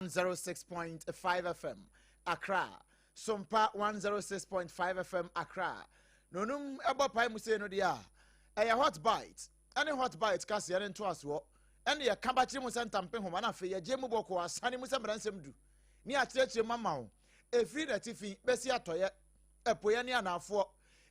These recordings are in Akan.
106.5 FM Accra, Sompa 106.5 FM Accra. Na onum ɛbɔ pae mu sei no deɛ a, ɛyɛ Hot Bite ɛne Hot Bite kaseɛ ne ntoasoɔ ɛne yɛka bakyere mu sɛ ntampe homa, na afei yɛgye mu bɔkɔɔ asane mu sɛ mmaransɛm du ne akyerɛkyerɛ mu ama wo ɛfiri n'atifi bɛsi atɔeɛ, apueɛ ne anaafoɔ,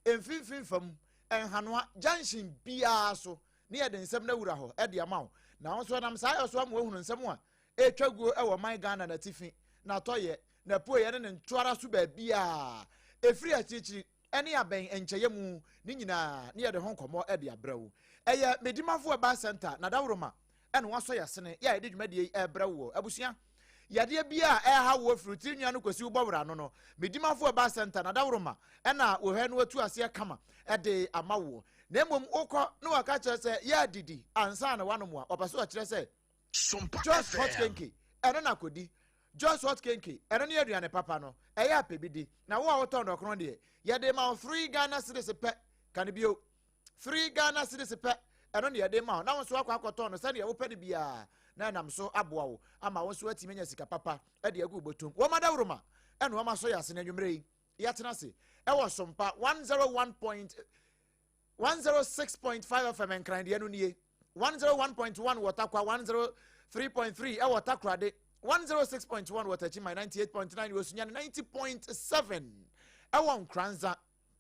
mfimfini fam, nhanoa junction biara so, ne yɛde nsɛm no awura hɔ ɛde ama wo. Na wo nso ɛnam saa yɛ so ama woahunu nsɛm a ɛtwa guo ɛwɔ man Ghana n'atifi, n'atɔyɛ, n'apueɛ ne ne ntoara so baabiaa, ɛfiri akyirikyiri ɛne abɛn nkyɛyɛ mu ne nyinaa, ne yɛde ho nkɔmmɔ ɛde abrɛ wo. Ɛyɛ Medimafo Herbal Center na Dawuroma ɛna wasɔ yɛsene yɛ a yɛde dwumadie yi ɛbrɛ wo. Abusua, yadeɛ bi a ɛha wo firi tiri nua no kɔsi wobɔ wura no, Medimafo Herbal Center na Dawuroma ɛna wɔhwɛ no atu aseɛ kama ɛde ama wo. Na mmom wokɔ na waka kyerɛ sɛ yɛ adidi ansa na wanom a, ɔpɛ so ɔkyerɛ sɛ Sompa Just Hot FM. Kenke ɛno na kɔdi. Just Hot Kenke ɛno ne aduane papa no, ɛyɛ apɛ bi di. Na wo a wotɔn dɔkono deɛ, yɛde ma wo 3 Ghana cedis pɛ. Ka ne bio, 3 Ghana cedis pɛ, ɛno ne yɛde ma wo, na wo nso akɔ akɔtɔn no sɛdeɛ wopɛ no biara, na ɛnam so aboa wo ama wo nso atumi anya sika papa ɛde agu wo bɔtɔm. Wɔn adawuroma ɛna wɔn asɔ yɛ ase no anwummerɛ yi yɛatena ase ɛwɔ Sompa 101.106.5 FM. Nkran deɛ no nie, 101.1 wɔ Takwa, 103.3 ɛwɔ Takorade, 106.1 wɔ Takyiman, 98.9 wɔ Sunyani, 90.7 ɛwɔ Nkranza,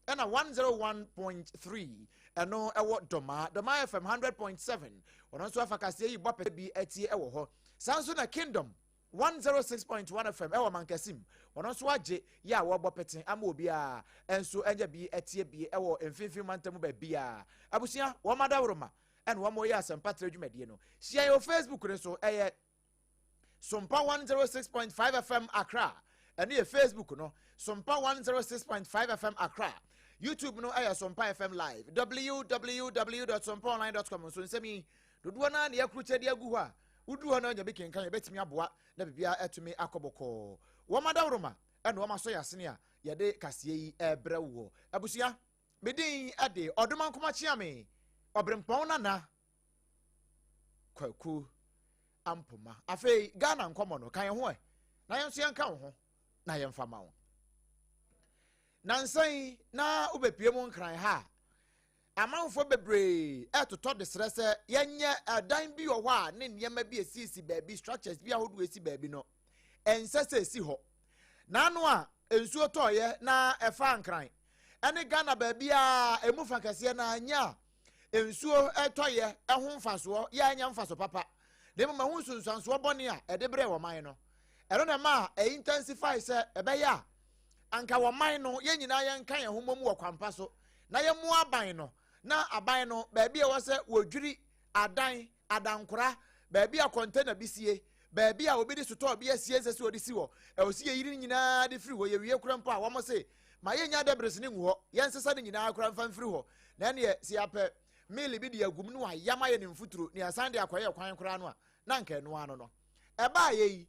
ɛna 101.3 ɛno ɛwɔ Dɔmaa. Dɔmaa FM 100.7, ɔno nso afa kaseɛ yi bɔ pɛ bi atie ɛwɔ hɔ. Saa nso na Kingdom 106.1 FM ɛwɔ Mankasim, ɔno nso agye yɛ a wɔbɔ pete ama obiara ɛnso ɛnyɛ bi atie bi ɛwɔ mfimfini mantam baabiara. Abusua, wɔn adaworoma ɛna wɔn yɛ asɛmpatrɛ dwumadie no. Hyia yɛ wɔ Facebook no so, ɛyɛ Sompa 106.5 FM Accra. Ɛno yɛ Facebook no, Sompa 106.5 FM Accra. YouTube no ɛyɛ Sompa FM Live. www.sompaonline.com nso, nsɛm yi dodoɔ no a ne yɛakurukyɛ de agu hɔ a, woduru hɔ no anya bi kenkan, yɛbɛtumi aboa na biribiara atumi akɔ bɔkɔɔ. Wɔn adaworoma ɛna wɔn asɔ yɛ asene a yɛde kaseɛ yi ɛrebrɛ woɔ. Abusua, medin ɛde Ɔdoma Nkomakyea me Ɔberempɔn Nana Kwaku Ampoma. Afei Ghana nkɔmmɔ no, ka yɛn ho ɛ na yɛn nso yɛnka wo ho na yɛmfa ma wo. Nansa yi na wobɛpie mu Nkran ha a, amanfoɔ bebree ɛtotɔ de serɛ sɛ yɛnyɛ ɛdan bi wɔ hɔ a ne nneɛma bi esiesie baabi, structures bi ahodoɔ esi baabi no, ɛnsɛ sɛ esi hɔ. N'ano a nsuo tɔɔyɛ na ɛfa Nkran ɛne Ghana baabi a emu fa kɛseɛ na anya a nsuo ɛtɔyɛ ɛho mfasoɔ yɛ anya mfaso papa, na mmom ɛho nsunsuansoɔ bɔne a ɛde brɛ wɔ man no, ɛno na ɛma a intensify sɛ ɛbɛyɛ a anka wɔ man no yɛn nyinaa yɛnka yɛn ho mmom wɔ kwampa so na yɛmmoa aban no, na aban no baabi a ɛwɔ sɛ wɔdwiri adan adankora, baabi a container bi sie, baabi a obi de sotɔɔ bi asie nsɛ sɛ ɔde si hɔ, ɛwɔ sɛ yɛyiri no nyinaa de firi hɔ. Yɛwie kora mpo a, wɔn se ma yɛnya debris ne ngu hɔ, yɛnsesa no nyinaa kora mfa mfiri hɔ. Na ɛneɛ sɛ yɛapɛ miili bi de agum no ayam ayɛ ne mfuturo ne yɛsan de akɔyɛ kwan koraa no a, na nka ɛno ano no ɛbaa yɛ yi.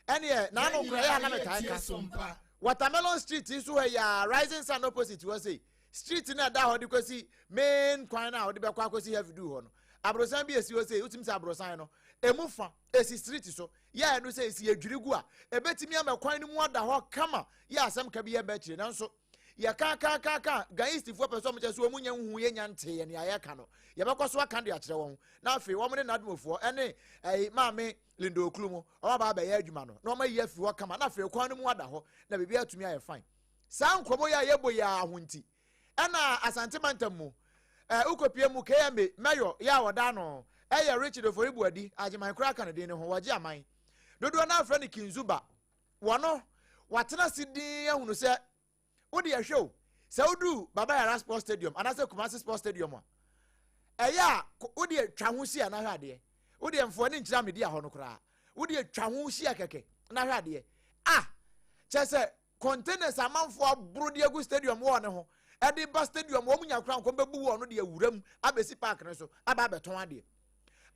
Ɛneɛ n'ano kora yɛ a na metae ka Watermelon Street yi so hɔ yɛ Rising Sun opposite hɔ sei, street no ɛda hɔ de kɔsi main kwan no a wɔde bɛkɔ akɔsi Heavy Du hɔ no, aborosan bi esi hɔ sei. Wotumi sɛ aborosan no emu fa esi street so yɛ ɛno sɛ esi edwiri gu a, ebetumi ama kwan no mu ada hɔ kama. Yɛ asɛm ka bi yɛ bɛ akyire, nanso yɛ ka ka ka ka Ghanaistifoɔ pɛ sɛ ɔmo kyɛ so ɔmo nya nhu yɛ nya nte yɛ nea yɛka no, yɛbɛkɔ so aka de akyerɛ wɔn. Na afei wɔn ne nadmofoɔ ɛne ɛyi Maame Linda Okulu mu wɔn aba abɛyɛ adwuma no na wɔn ayi afi hɔ kama, na afei kwan no mu ada hɔ na biribi atumi ayɛ fine. Saa nkɔmɔ yi a yɛbɔ yi aho nti ɛna Asante mantam mu wokɔpie mu KMA mɛyɔ yɛ a wɔda no ɛyɛ Richard Ofori Buadi Agyeman koraa ka ne din ne ho wɔgye aman dodoɔ no afrɛ no Kinzuba. Wɔno watena se din ahunu sɛ wode ɛhwɛ o, sɛ wodu Baba Yara Sports Stadium anaasɛ Kumasi Sports Stadium a, ɛyɛ a wode twa ho hyia na hwɛ adeɛ. Wode mfoɔ ne nkyerɛ amedi ahɔ no koraa, wode twa ho hyia kɛkɛ na hwɛ adeɛ a kyɛ sɛ containers amanfoɔ aboro de agu stadium wɔ ne ho ɛde ba stadium. Wɔn nya koraa nkɔm bɛbu wɔn no de awura mu abɛsi park no so aba abɛtɔn adeɛ.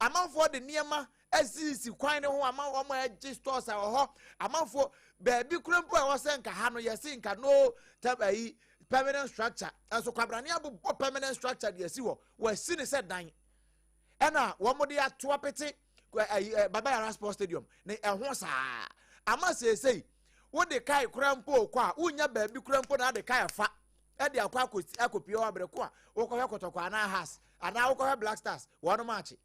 Amanfoɔ de nneɛma asisi kwan ne ho ama wɔn a ɛgye stores a wɔ hɔ. Amanfoɔ baabi kura mpo a ɛwɔ sɛ nka ha no yɛsi nka no tɛ ayi permanent structure, nso kwabrane abobɔ permanent structure de asi hɔ. Wɔasi ne sɛ dan ɛna wɔn de ato apete ayi Baba Yara Sports Stadium ne ɛho saa. Ama seesei wode kae koraa mpo rekɔ a, wonnya baabi koraa mpo na ade kae afa de akɔ akɔsi akɔpie hɔ abere ko a wokɔhwɛ Kɔtɔkɔ anaa Hearts anaa wokɔhwɛ Black Stars wɔnom akye.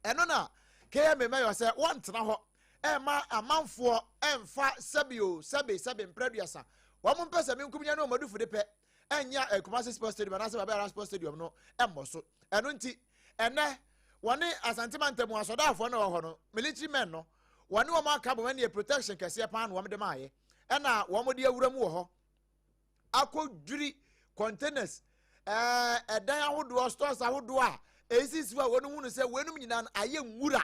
Ɛno na KMA mɛyɔ sɛ wɔntena hɔ ɛma amanfoɔ ɛmfa sɛbi o sɛbi sɛbi mprɛduasa wɔn mpɛ sɛ menkum nyɛ ne wɔn adufo de pɛ ɛnyɛ eh, Kumasi Sports Stadium anaasɛ Baba Yara Sports Stadium no ɛmmɔ so. Ɛno nti ɛnɛ wɔne Asante mantam asɔdaafoɔ no wɔ hɔ no, military men no, wɔne wɔn aka bɔ wɔn protection kɛseɛ paa na wɔn de maayɛ ɛna wɔn de awura mu wɔ hɔ akɔdwiri containers ɛɛ ɛdan ahodoɔ stores ahodoɔ a esisi hɔ a wɔn hunu sɛ wɔn nyinaa no ayɛ nwura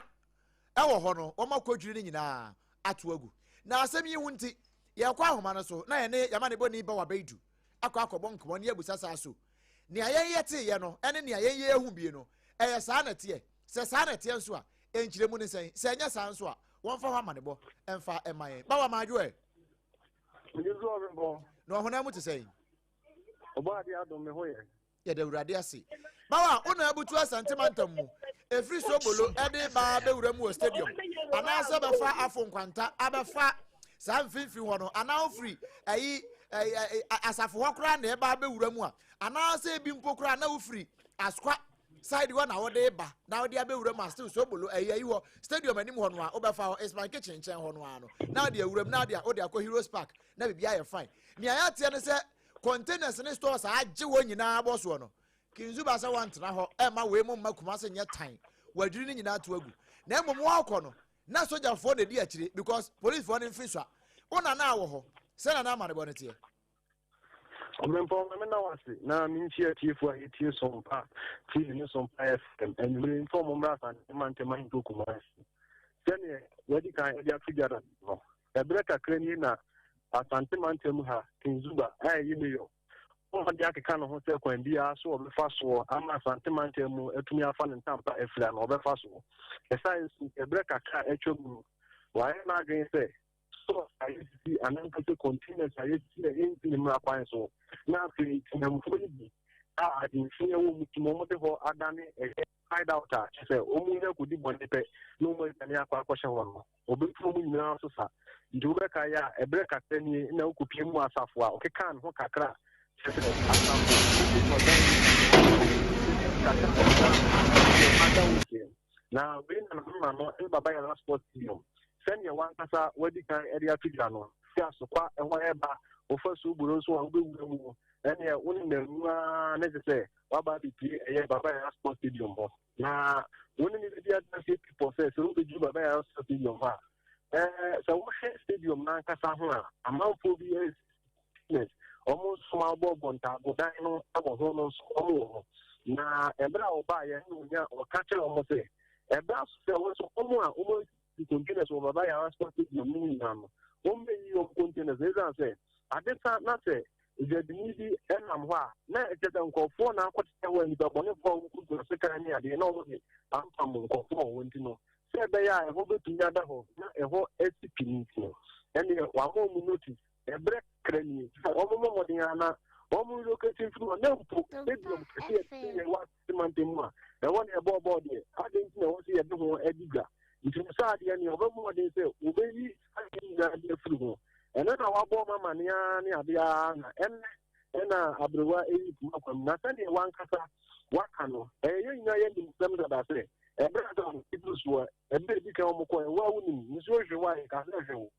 ɛwɔ hɔ no wɔn akɔdwiri ne nyinaa ato agu. Na asɛm yi ho nti yɛkɔ ahoma no so na yɛne yamanebɔni Bawa Baidu akɔ akɔbɔ nkɔmɔ ne abusa saa so nea yɛn yɛ teeɛ no ɛne nea yɛn yɛ ehu bie no ɛyɛ saa na ɛteɛ. Sɛ saa na ɛteɛ nso a, nkyerɛmu ne sɛn? Sɛ ɛnyɛ saa nso a, wɔmfa hɔ amanebɔ mfa mma yɛn. Bawa Madwo ɛ. Na ɔhonam mu te sɛn? Ɔbɔ adeɛ adom me ho yɛ. Yɛda Awurade ase. Bawa, wo na abutu Asante mantam mu. Ɛfiri Sobolo ɛde baa bɛwura mu wɔ stadium anaasɛ bɛfa Afo Nkwanta abɛfa saa mfimfini hɔ no anaa wofiri ɛyi asafo hɔ koraa na ɛba abɛwura mu a anaasɛ ebi mpo koraa na wofiri Asokwa side hɔ na wɔde ba na wɔde abɛwura mu a still Sobolo ɛyi ayi hɔ stadium anim hɔ no a wobɛfa hɔ Isman kitchen nkyɛn hɔ no a no na wɔde awura mu na wɔde wɔde akɔ Heroes Park na biribi ayɛ fine. Nea yɛateɛ ne sɛ containers ne stores a agye hɔ nyinaa abɔ soɔ no Kinzuba sɛ wɔntena hɔ ɛmma wei mu mma Kumase nyɛ tan wɔadwiri ne nyinaa to agu na mmom wɔrekɔ no na sogyafoɔ na ɛdi akyire because policefoɔ no mfi so a wo nana wɔ hɔ sɛ nana amanebɔ no teɛ. Ɔmempɔn ma mena wo ase na menkyia atiefo a yɛtie Sompa TV ne Sompa FM anwummere mfa wɔn mmra Asante mantam ahemfo Kumasi. Sɛdeɛ wɔadi kan de ato dwa dada no, ɛberɛ kakra nie na Asante mantam ha King Zuba a ɛyɛ mayor wɔde akeka ne ho sɛ kwan biara so wɔbɛfa soɔ ama Asante mantam mu atumi afa ne ntampa afira no wɔbɛfa soɔ. Ɛsan nso ɛberɛ kakra a atwa mu no, wɔayɛ n'adwene sɛ stores a yɛasisi anaa mpo sɛ containers a yɛasisi a ɛnsi ne mmara kwan so, na afei temamufoɔ no bi a adwemfi wɔ mu tim wɔn de hɔ adane ɛyɛ hideout a kyerɛ sɛ wɔn nya kɔdi bɔne pɛ na wɔn adwane akɔ akɔhyɛ hɔ no, wɔbɛtu wɔn nyinaa so sa. Nti wobɛkae a ɛberɛ kakra nie na wokɔpie mu asafo a ɔkekaa ne ho kakra kyerɛ sɛ asafo ɔdan kakra ada wo na wei na mama no ne Baba Yara Sports Stadium Sɛdeɛ w'ankasa woadi kan de ato dwa no, fi asokwa ho reba wo fasuo buro nso a wobɛwura mu, ɛnneɛ wo nenam mu ara ne te sɛ woaba abɛpue ɛyɛ Baba Yara Sports Stadium hɔ. Na wo ne me bɛdi adanseɛ pipɔ sɛ sɛ wobɛduru Baba Yara Sports Stadium hɔ a, ɛɛ sɛ wohwɛ stadium no ankasa ho a, amanfoɔ bi fitness, wɔn nso wɔabɔbɔ ntaabodan no wɔ ho no nso wɔn wɔ hɔ. Na ɛberɛ a wɔbaeɛ no wɔnya wɔka kyerɛ wɔn sɛ ɛberɛ aso sɛ wɔn nso wɔn a wɔn asi containers wɔ Baba Yara Sports Stadium no nyinaa no wɔn bɛyi wɔn containers na ɛsiane sɛ ade sa na sɛ dwadini bi nam hɔ a na ɛkyɛ sɛ nkurɔfoɔ na akɔtetɛ hɔ a nnipa bɔnefoɔ a wɔkurakura sekan ne adeɛ na wɔde pampam nkurɔfoɔ wɔ hɔ nti no sɛ ɛbɛyɛ a ɛhɔ bɛtumi ada hɔ na ɛhɔ asi pi nti no ɛneɛ wɔama wɔn notice Ɛberɛ kakra nie, sɛ wɔmmɔ mmɔden ara na wɔn relocate mfiri hɔ, na mpo stadium kɛseɛ a ɛte yɛn wɔ Asante mantam mu a ɛhɔ na yɛbɔɔ bɔɔl deɛ, adɛn nti na ɛwɔ sɛ yɛde ho adi dwa? Nti no saa adeɛ no wɔbɛbɔ mmɔden sɛ wɔbɛyi saa adeɛ nyinaa de afiri ho. Ɛno na wɔabɔ wɔn amaneɛ ara ne adeɛ ara na ɛnnɛ ɛna aberewa ɛyi puma kwam. Na sɛdeɛ wankasa waka no, ɛyɛ yɛn nyinaa yɛnim sɛm dada sɛ ɛberɛ a sɛ wɔn soɔ, ɛberɛ a ɛdi kan wɔn kɔɛ, wo a wonim, nsuo hwe wo a yɛka sɛ hwe wo.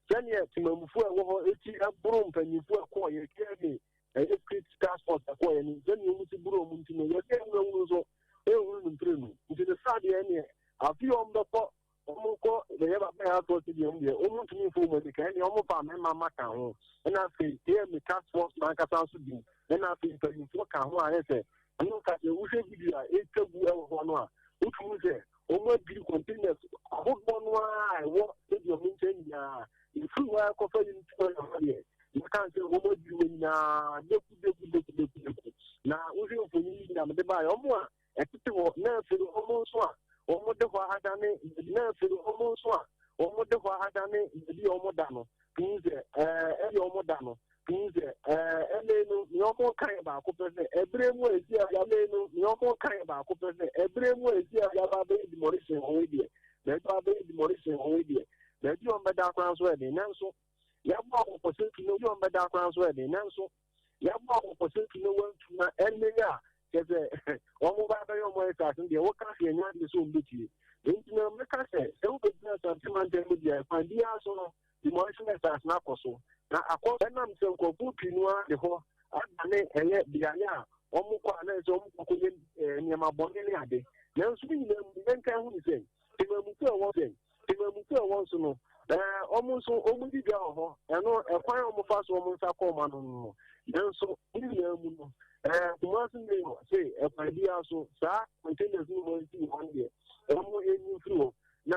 Sɛdeɛ temammufoɔ a ɛwɔ hɔ ti boro mpanyimfoɔ a ɛkɔɔeɛ KMA ɛyɛ Street Task Force ɛkɔɔeɛ no sɛdeɛ wɔn si boro wɔn nti no yɛsɛ ɛhunahunu nso ɛnhunu no mprenu nti no saa deɛ ɛneɛ afe wɔn bɛkɔ wɔn kɔ bɛyɛ baba yɛ asɔ stadium deɛ wɔn ntumi mfo wɔn ani ka ɛneɛ wɔn fa mmarima ma ka ho ɛna afei KMA Task Force n'ankasa nso bi ɛna afei mpanyimfoɔ ka ho a ɛyɛ sɛ ɛno nka sɛ wohwɛ video a ɛtwa gu ɛwɔ hɔ no a wotumi sɛ Wɔadwiri containers ahodoɔ no ara a ɛwɔ stadium no nkyɛn nyinaa. Ɛfiri hɔ ara kɔfa Unity Oil hɔ deɛ, yɛka sɛ wɔadwiri hɔ nyinaa deku deku deku deku deku. Na wohwɛ mfonyin yi na mede baeɛ, wɔn a ɛtete hɔ na afei wɔn nso a wɔde hɔ adane na afei wɔn nso a wɔde hɔ adane baabi a wɔda no, tumi sɛ ɛɛ ɛdeɛ wɔda no Tumi sɛ, ɛɛ, ɛnɛ no, nea wɔka yɛ baako pɛ sɛ, ɛberɛ mu a ɛsi a yɛabɛyɛ no, nea wɔka yɛ baako pɛ sɛ, ɛberɛ mu a ɛsi a yɛaba abɛyɛ demolition wɔ hɔ yi deɛ, na ɛba abɛyɛ demolition wɔ hɔ yi deɛ, na Baabi a wɔbɛda koraa nso yɛ den. Nanso yɛabɔ akɔkɔ sɛ tu no, baabi a wɔbɛda koraa nso yɛ den. Nanso yɛabɔ akɔkɔ sɛ tu no wɔantu na ɛnnɛ yi a kyerɛ sɛ wɔn ba bɛyɛ wɔn exercise no deɛ woka sɛ ɛnyɛ adeɛ sɛ wɔn bɛtie. Nti no mɛka sɛ sɛ wobɛgyina Asante mantam mu deɛ kwan biara so no demolition exercise no akɔ so na akɔ ɛnam sɛ nkurɔfoɔ pii no ara de hɔ adane ɛyɛ beaeɛ a wɔn kɔ a na ɛsɛ wɔn kɔkɔ yɛ nneɛma bɔne ne ade. Nanso ne nyinaa mu yɛnka ho ne sɛ Temamufoɔ a ɛwɔ sɛ Temamufoɔ a ɛwɔ nso no ɛɛ wɔn nso wɔn di dwa wɔ hɔ. Ɛno ɛkwan a wɔfa so wɔn nsa kɔ wɔn ano no. Nanso ne nyinaa mu no ɛɛ Kumasi mayor se ɛkwan biara so saa containers no wɔn asi wɔ hɔ no deɛ wɔn enyi mfiri hɔ. Na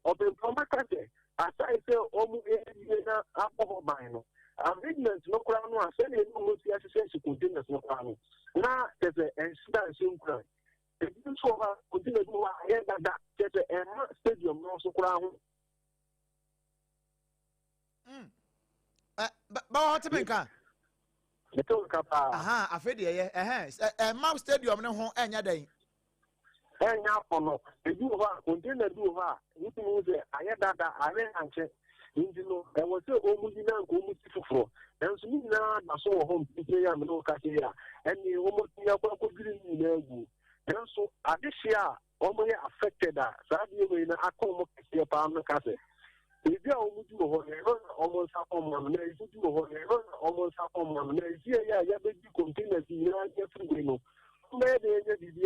ɔpɛmpɔn bɛka sɛ asae sɛ wɔn ewie na abɔ hɔ ban no arrangement no koraa no a sɛdeɛ ne wɔn si ahyehyɛ hyɛ containers no koraa no na kyɛ sɛ ɛnhyɛ da nhyɛ nkuran. Ebi nso wɔ hɔ a, container bi wɔ hɔ a ayɛ dada, kyerɛ sɛ ɛmma stadium no nso koraa ho. Mm. Ɛ bɛwɔ hɔ te me nka. Mete wo nka paa. Aha, afei deɛ ɛyɛ ɛhɛn ɛmma stadium no ho ɛnyɛ dɛn. Ɛnyɛ akɔnɔ. Ebi wɔ hɔ a, container bi wɔ hɔ a, wotumi hu sɛ ayɛ dada, ayɛ ankyɛ. Nti no, ɛwɔ sɛ wɔn yi na nka wɔn si foforɔ. Nanso ne nyinaa da so wɔ hɔ mprempren yi a me ne wo kasa yi a, ɛnneɛ wɔatumi akɔ akɔdwiri ne nyinaa aguo. Nanso adehyeɛ a wɔyɛ affected a saa adeɛ wei no aka wɔn kɛseɛ paa no ka sɛ, baabi a wɔdi wɔ hɔ no, ɛhɔ na wɔn nsa kɔ wɔn ano, na ɛsi di wɔ hɔ no, ɛhɔ na wɔn nsa kɔ wɔn ano, na ɛsi ɛyɛ a yɛabɛdi containers nyinaa de afiri wei no, wɔbɛyɛ dɛn anya biribi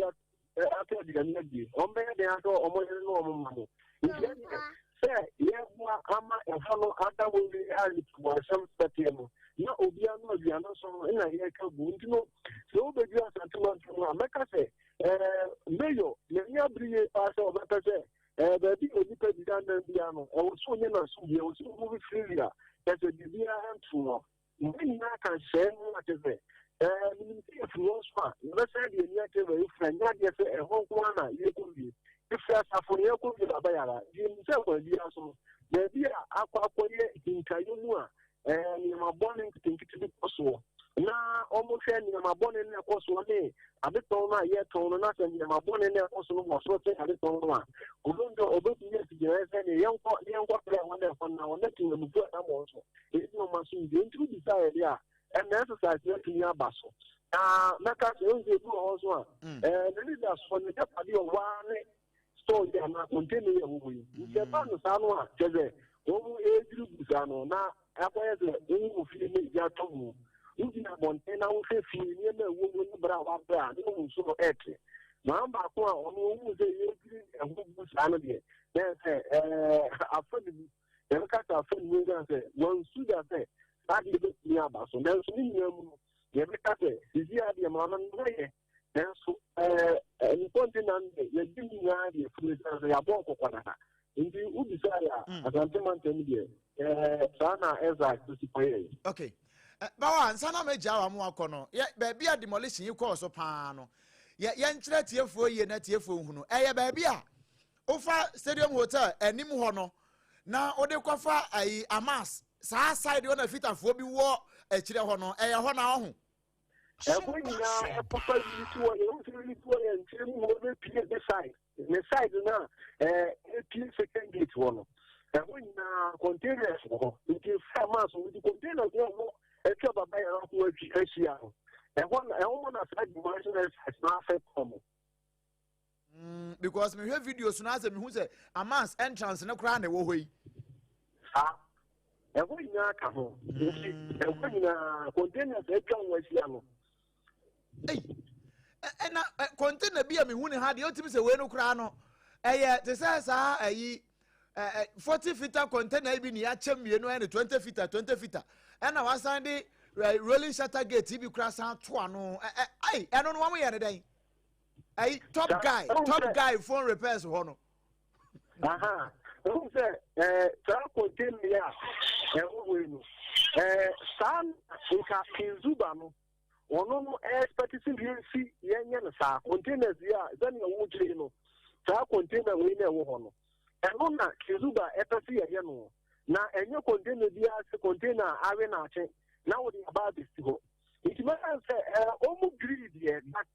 atɔ aduane adie? Wɔbɛyɛ dɛn ahwɛ wɔn yere ne wɔn mma no? Nti ɛdeɛ sɛ yɛboa ama ɛhɔ no ada hɔ wie a nnipaboasɛm bɛteɛ no, na obiara no aduane nso no na yɛreka gu. Nti no, sɛ wobɛduru Asante mantam no a, mɛka sɛ ɛɛ mayor n'ani abere yie paa sɛ ɔbɛpɛ sɛ ɛɛ baabi a onipa bi anan biara no, ɛwɔ sɛ ɔnya n'asomdwoeɛ, ɛwɔ sɛ ɔmu firi a, kyerɛ sɛ biribiara nto no. Yɛn nyinaa ka nhyehyɛe no ho a, kyerɛ sɛ, ɛɛ, minim sɛ yɛfiri hɔ nso a, yɛbɛsan de yɛn ani akyerɛ baabi foforo. Ɛnyɛ adeɛ sɛ ɛhɔ nko ara na yɛrekɔwie. Yɛfiri asafo no, yɛrekɔwie Baba Yara. Nti yɛnim sɛ kwan biara so no, baabi a akɔ akɔyɛ hintaeɛ mu a ɛɛ, nneɛma bɔne nketenkete bi kɔ soɔ, na wɔhwɛ nneɛma bɔne no a ɛkɔ soɔ ne adetɔn no a yɛtɔn no, na sɛ nneɛma bɔne no a ɛkɔ so no wɔ soro sen adetɔn no a, ɔno deɛ ɔbɛtumi asi gyinaeɛ sɛ neɛ yɛnkɔ na yɛnkɔfrɛ wɔn a ɛhɔ no na wɔn atemmufoɔ a ɛnam wɔn so. Eyi na ɔma asomdwoe. Enti wobisa yɛ de a, ɛnna exercise no atumi aba so. Na mɛka sɛ ɛhu sɛ ebi wɔ hɔ nso a, ɛɛ n'ani da so ne japade a ɔwɔ ara ne store yi anaa container yi a ɛwɔ hɔ yi. Nti ɛba no saa no a, kyerɛ sɛ wɔn ɛredwiri gu saa no, na akɔyɛ sɛ wohu wɔ fie na egya atɔ mu. Wogyina abɔnten na wohwɛ fie nneɛma a ɛwɔ mu ne bere a wabrɛ a, na wohu so no ɛɛte. Maame baako a ɔno ohuu sɛ yɛredwiri ɛho gu saa no deɛ, na ɛyɛ sɛ ɛɛ afa ne mu. Yɛbɛka sɛ afa ne mu esiane sɛ wansu da sɛ saa adeɛ bɛtumi aba so. Nanso ne nyinaa mu no, yɛbɛka sɛ sisi adeɛ maame no ho yɛ. Nanso ɛɛ ne kɔntena no deɛ yɛgye ne nyinaa deɛ firi esiane sɛ yɛabɔ nkɔkɔ dada. Nti wobisa yɛ a, Asante mantam deɛ ɛɛ saa na Ezra si kɔyɛɛ. Okay. Bawa, ansa na mɛgyaa wa mo akɔ no, yɛ baabi a demolition yi kɔɔ so paa no, yɛ yɛnkyerɛ tiefoɔ yie na tiefoɔ nhunu. Ɛyɛ baabi a Wofa Stadium Hotel anim hɔ no na wode kɔfa ayi Amas saa side hɔ na fitafoɔ bi wɔ akyire hɔ no, ɛyɛ hɔ na ɔho. Ɛhɔ nyinaa ɛkɔfa Unity wɔ yɛn sɛ Unity wɔ yɛn nkyɛn mu hɔ bɛpie ne side ne side no a ɛɛ ɛpie second gate hɔ no ɛhɔ nyinaa containers wɔ hɔ nti efiri Amas hɔ nti containers no ɛwɔ atwa baba yɛn ako atwi ahyia no ɛhɔ na ɛhɔ na saa demolition exercise na afɛ kɔn mo. Because mehwɛ videos no asɛ mehu sɛ Amans entrance no koraa na ɛwɔ hɔ yi. Saa ɛhɔ nyinaa ka ho nti ɛhɔ nyinaa containers atwa ho ahyia no. Ei ɛna container bi a mehu ne ha deɛ wotumi sɛ wei no koraa no ɛyɛ te sɛ saa ɛyi 40 fita container yi bi ne yɛakyɛ mmienu ɛne 20 fita 20 fita ɛna wasan de rolling shutter gate bi koraa san to ano ɛ ɛ ɛno no wɔn yɛ ne dɛn. Ɛyi top guy top guy phone repairs hɔ no. Ɛhu sɛ ɛɛ saa container yi a ɛwɔ hɔ yi no ɛɛ saa nka Kinzuba no ɔno no expect sɛ yɛnsi yɛnyɛ no saa containers yi a sɛnea wɔkyerɛ yi no saa container wei na ɛwɔ hɔ no ɛno na Kinzuba ɛpɛ sɛ yɛyɛ no na ɛnyɛ container biara sɛ container a awe na akye na wɔde aba abɛsi hɔ nti mɛka sɛ ɛɛ wɔn dwiri deɛ but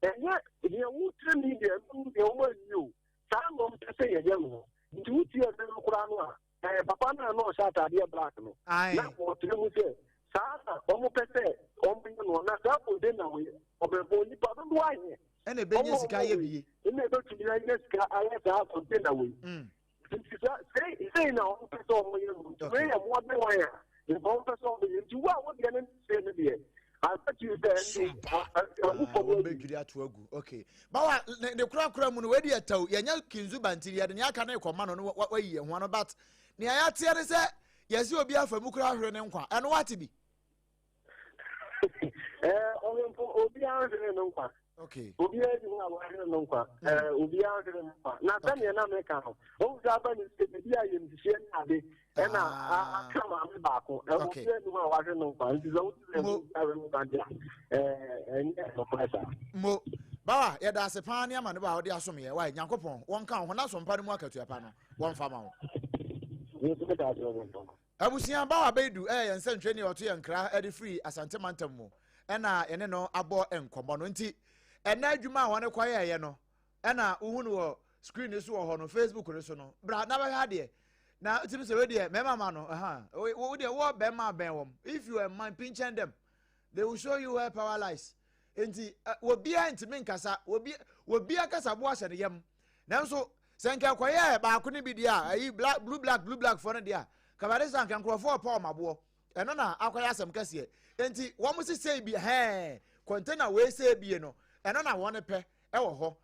Ɛnyɛ deɛ wokyerɛ me deɛ ɛno deɛ wɔn anyi o. Saa na wɔn pɛ sɛ yɛyɛ no. Nti wotie ɛno no koraa no a, Papa no a na ɔhyɛ ataadeɛ black no, na ɔkyerɛ mu sɛ saa na wɔpɛ sɛ wɔyɛ no, na saa container wei ɔbɛbɔ nipa dodoɔ ahe ɛna ɛbɛnya sika ayɛ bie, ɛna ɛbɛtumi anya sika ayɛ saa container wei. Nti sɛ sei na wɔpɛ sɛ wɔyɛ no, nti wei yɛ mmoa wɔn a nka wɔpɛ sɛ wɔyɛ. Nti wo a wodeɛ no sei no deɛ, Wɔbɛdwiri ato agu. Okay, bawa ne korakora mu no, wei deɛ tɛw yɛnyɛ kinzu bantiri, yɛde nea aka no rekɔma no no wayi yɛn ho ano, but nea yɛateɛ ne sɛ yɛsi obi afa mu kora ahwere ne nkwa. Ɛno wate bi? Ɔhemfo, obiara nhwere ne nkwa. Obiara ni hɔ a wahwere no nkwa. Obiara nhwere no nkwa. Na sɛdeɛ na meka no, wɔn sɛ aba ne sɛ baabi a yɛmhyehyɛ ne ade ɛna aka maame baako. Obiara ni hɔ a wahwere no nkwa. Nti sɛ wote sɛ obiara hwere no nkwa deɛ, ɛnyɛ nokorɛ saa. Mo bawa, yɛda ase paa ne ama ne ba a wɔde asom yɛ. Wae, Nyankopɔn wɔnka wo ho na sompa no mu akatua pa no wɔmfa ma wo. Abusua, Bawa Baidu yɛ yɛn nsɛntwerɛni a ɔto yɛn nkra de firi Asante mantam mu ɛna yɛne no abɔ nkɔmmɔ no. Nti ɛnɛ adwuma a wɔne kɔyɛɛyɛ no ɛna wohu no wɔ screen no so wɔ hɔ no, Facebook no so no. Bra na bɛhwɛ adeɛ na wotumi sɛ wei deɛ mmarima ma no ɛha wo deɛ wɔ bɛrima bɛn wɔm. If you are a man, pinch them, they will show you where power lies. Nti obiara ntumi nkasa, obiara kasa bo ahyɛ ne yam. Nanso sɛ nka ɛkɔyɛɛ baako no bi deɛ a, ayi black, blue black, blue black foɔ no deɛ a, kabade sɛ anka nkurɔfoɔ ɔpɔ wɔn aboɔ. Ɛno na akɔyɛ asɛm kɛseɛ. Nti wɔn sisei bi hɛn container wei sɛ ebie no, ɛno na wɔn pɛ ɛwɔ hɔ.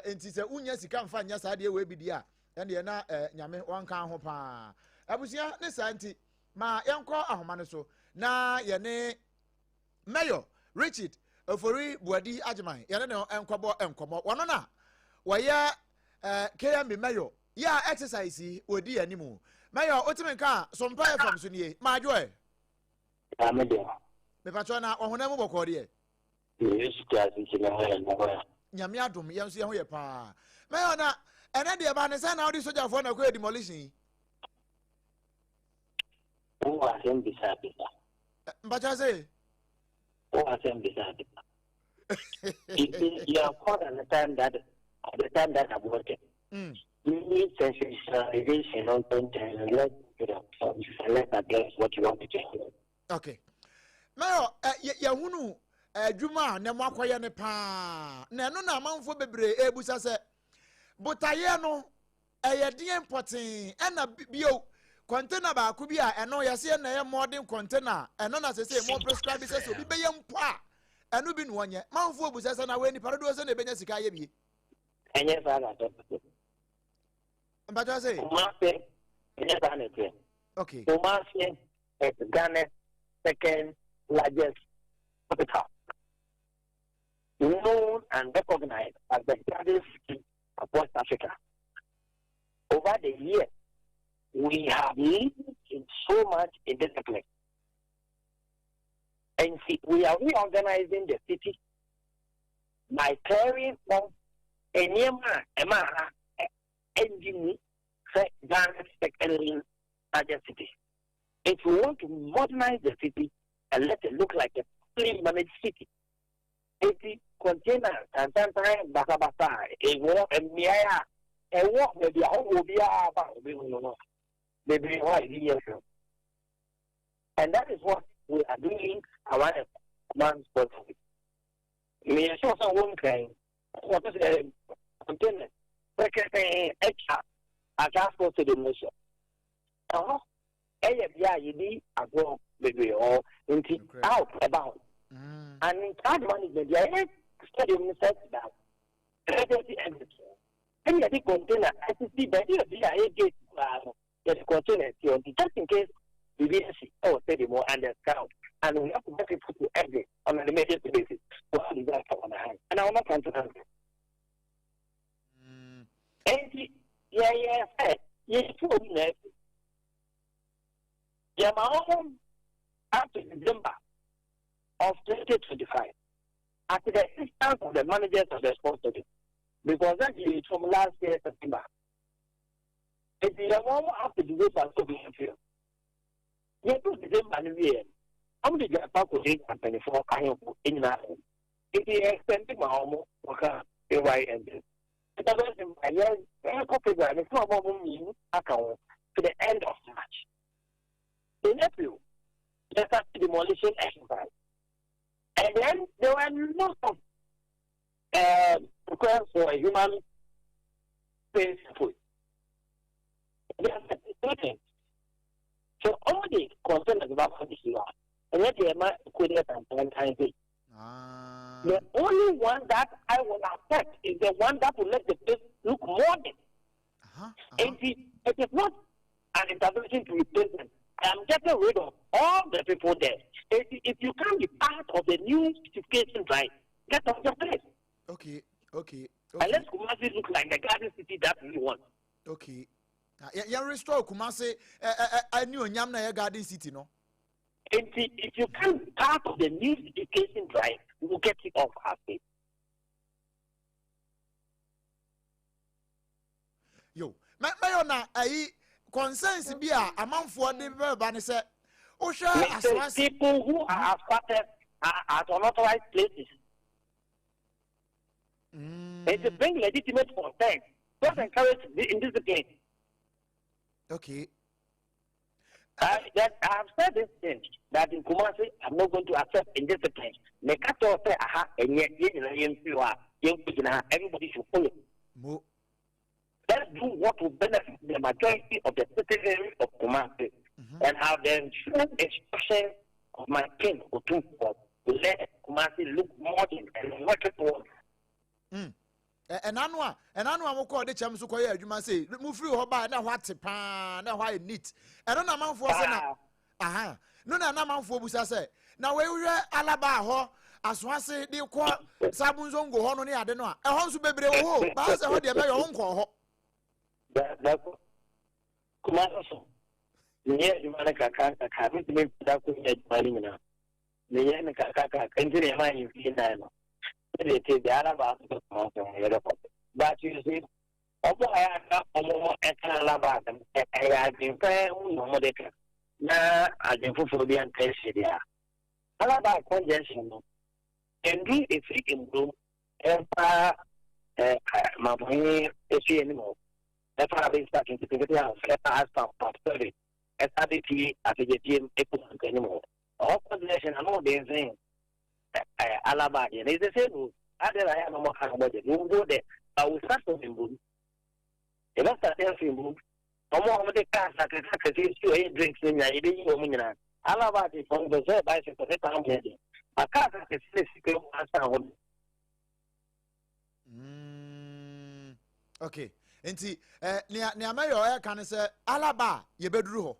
Nti sɛ wonya sika nfa nyɛ saa deɛ wei bi deɛ a, ɛndeɛ na Nyame wɔnka ho paa. Abusua, ne saa nti ma yɛnkɔ ahoma no so na yɛne Mayor Richard Ofori Buadi Agyeman yɛne no nkɔbɔ nkɔmmɔ. Wɔno na wɔyɛ KMB Mayor yɛ a exercise yi wɔdi anim. Mayor, wotumi nka a Sompa FM so nie. Maadwo ɛ? Maame deɛ. Mepatwɔ na ɔhonam mu bɔkɔɔ deɛ? Yesu te ase nti ne ho yɛ, ne ho yɛ. Nyame adom, yɛn nso yɛn ho yɛ paa. Mayor, na ɛnɛ deɛ ba ne sɛ na wode sogyafoɔ na ɛkɔyɛ demolition yi? Wowɔ asɛm bisa bisa. Mpakyɛ se? Wowɔ asɛm bisa bisa. You see, you are called at the time that I'm working. We need sensationalization on content. Let's do that. Let's address what you want to tell. Okay. Mayor, yɛhunu adwuma a na mo akɔyɛ ne paa, na ɛno na amanfoɔ bebree ebusa sɛ botaeɛ no ɛyɛ deɛ mpɔtee. Ɛna bio, container baako bi a ɛno yɛsɛ yɛ na ɛyɛ modern container, ɛno na sɛ sɛ mo prescribe sɛ obi bɛyɛ mpo a, ɛno bi na wɔnyɛ. Manfoɔ busa sɛ na wɔ nipa dodoɔ sɛ na ebɛnya sika ayɛ bie? Ɛnyɛ saa na ɛtɔ. Mpatwa sɛ? Kumasi, ɛnyɛ saa na ɛteɛ. Kumasi is Ghana's second largest capital, known and recognized as the garden city of West Africa. Over the years, we have lived in so much indiscipline. And see, we are reorganizing the city by clearing off nneɛma a ɛma ha ɛndi mu sɛ Ghana's second largest city. If we want to modernize the city and let it look like a fully managed city, eti container tantantan basabasa a ɛwɔ mmeaeɛ a ɛwɔ baabi a ɔwɔ biara ba obi hu no bebree hɔ a ebi yɛ fɛ. And that is what we are doing around the command sports. Meyɛ sure sɛ wɔn nkran wɔte sɛ container pɛkɛtɛɛ atwa Accra Sports Stadium no so. Ɛhɔ ɛyɛ bea a yɛdi agorɔ bebree hɔ, nti out ɛba hɔ. And in crowd management, yɛyɛ stadium no sɛ that emergency exit ɛna yɛde container asisi baabi a bi a ɛyɛ gate koraa no, yɛde container si hɔ, nti just in case biribi asi ɛwɔ stadium hɔ and there's crowd and we have to get people to exit on an emergency basis, we have disaster on our hands and I will not come to that. Nti yɛyɛ sɛ yɛtu obi na afi yɛma wɔn up to December of 2025 at the instance of the managers of the sports stadium, because that is from last year September. Nti yɛma wɔn up to December so bi mfiri yɛtu December no wie no, wɔn de gyapa kɔ de mpanyinfoɔ ahemfo nyinaa, nti yɛ extend ma wɔn wɔka February ending. Ɛbɛn yɛ ɛkɔ February ne sɛ ɔmo mmienu aka ho. to the end of March. In April, they started demolition exercise. And then there were lots of requests for a human space food. There are two things. So all the concern is about this year, and yet they might could have The only one that I will accept is the one that will let the place look modern. And it is not an intervention to replace them. I am getting rid of all the people there. If you can't be part of the new certification drive, get off your place. Okay. And let Kumasi look like the garden city that we want. Okay. Yɛn restore Kumasi ɛni onyam na yɛ garden city no. And if you can't be part of the new education drive, we will get you off our state. Yo, mɛyɔ na ayi concerns bi a amanfoɔ de bɛba ne sɛ wohwɛ asoase. People who are squatters are at unauthorized places. And to bring legitimate consent, don't encourage the indiscipline. I have said this thing that in Kumasi, I'm not going to accept indiscipline. Make say, aha, and yet, everybody should follow. Mo. Let's do what will benefit the majority of the citizens of Kumasi and have the full instruction of my king Otumfuo to let Kumasi look modern and work towards. Ɛnano a mokɔ ɔde kyɛm so kɔyɛ adwuma sɛ mofiri hɔ baa na ɛhɔ ate paa na ɛhɔ ayɛ neat. Ɛno na amanfoɔ sɛ na aha no na amanfoɔ busa sɛ na wɔhwɛ Alaba hɔ Asoase de kɔ Sabu Nzongo hɔ no ne ade no a ɛhɔ nso bebree wɔ hɔ baa sɛ hɔ deɛ mɛyɛ ho nkɔɔ hɔ. Kumasi so meyɛ adwuma no kakra kakra, metumi da ko nyɛ adwuma no nyinaa, meyɛ no kakra kakra nti na ɛma yɛ mfie 4 no sɛdeɛ ɛte biara baako sɛ Kumasi ho yɛbɛkɔ. But you see, ɔmo a yɛaka ɔmo ɛka Alaba asɛm, ɛyɛ adwemfɛ ho na ɔmo de ka na adwen foforɔ bi anka ahyɛ deɛ a Alaba congestion no ndu efiri mburom ɛfa Mampɔn efi anim hɔ ɛfa abɛnsa nketenkete a ɛfa Aspa part 7 ɛsa de ti afegyefie ekɔ anim hɔ ɔhɔ congestion ano ɔde nsɛn Alaba deɛ na it's the same road ade na yɛ anamɔ ka no bɔgye. We will go there, but we start from Mbom. Yɛbɛ start from Mbom. Ɔmo a ɔmo de cars akɛse akɛse esi ɔyɛ drinks ne nyinaa, yɛbɛyi wɔn nyinaa. Alaba de fɔm bɛ sɛ bicycle ne tan bɛ de a cars akɛse ne si kɛ asan hɔ. Okay, nti nea mɛyɛ ɔyɛ ka ne sɛ Alaba a yɛbɛduru hɔ.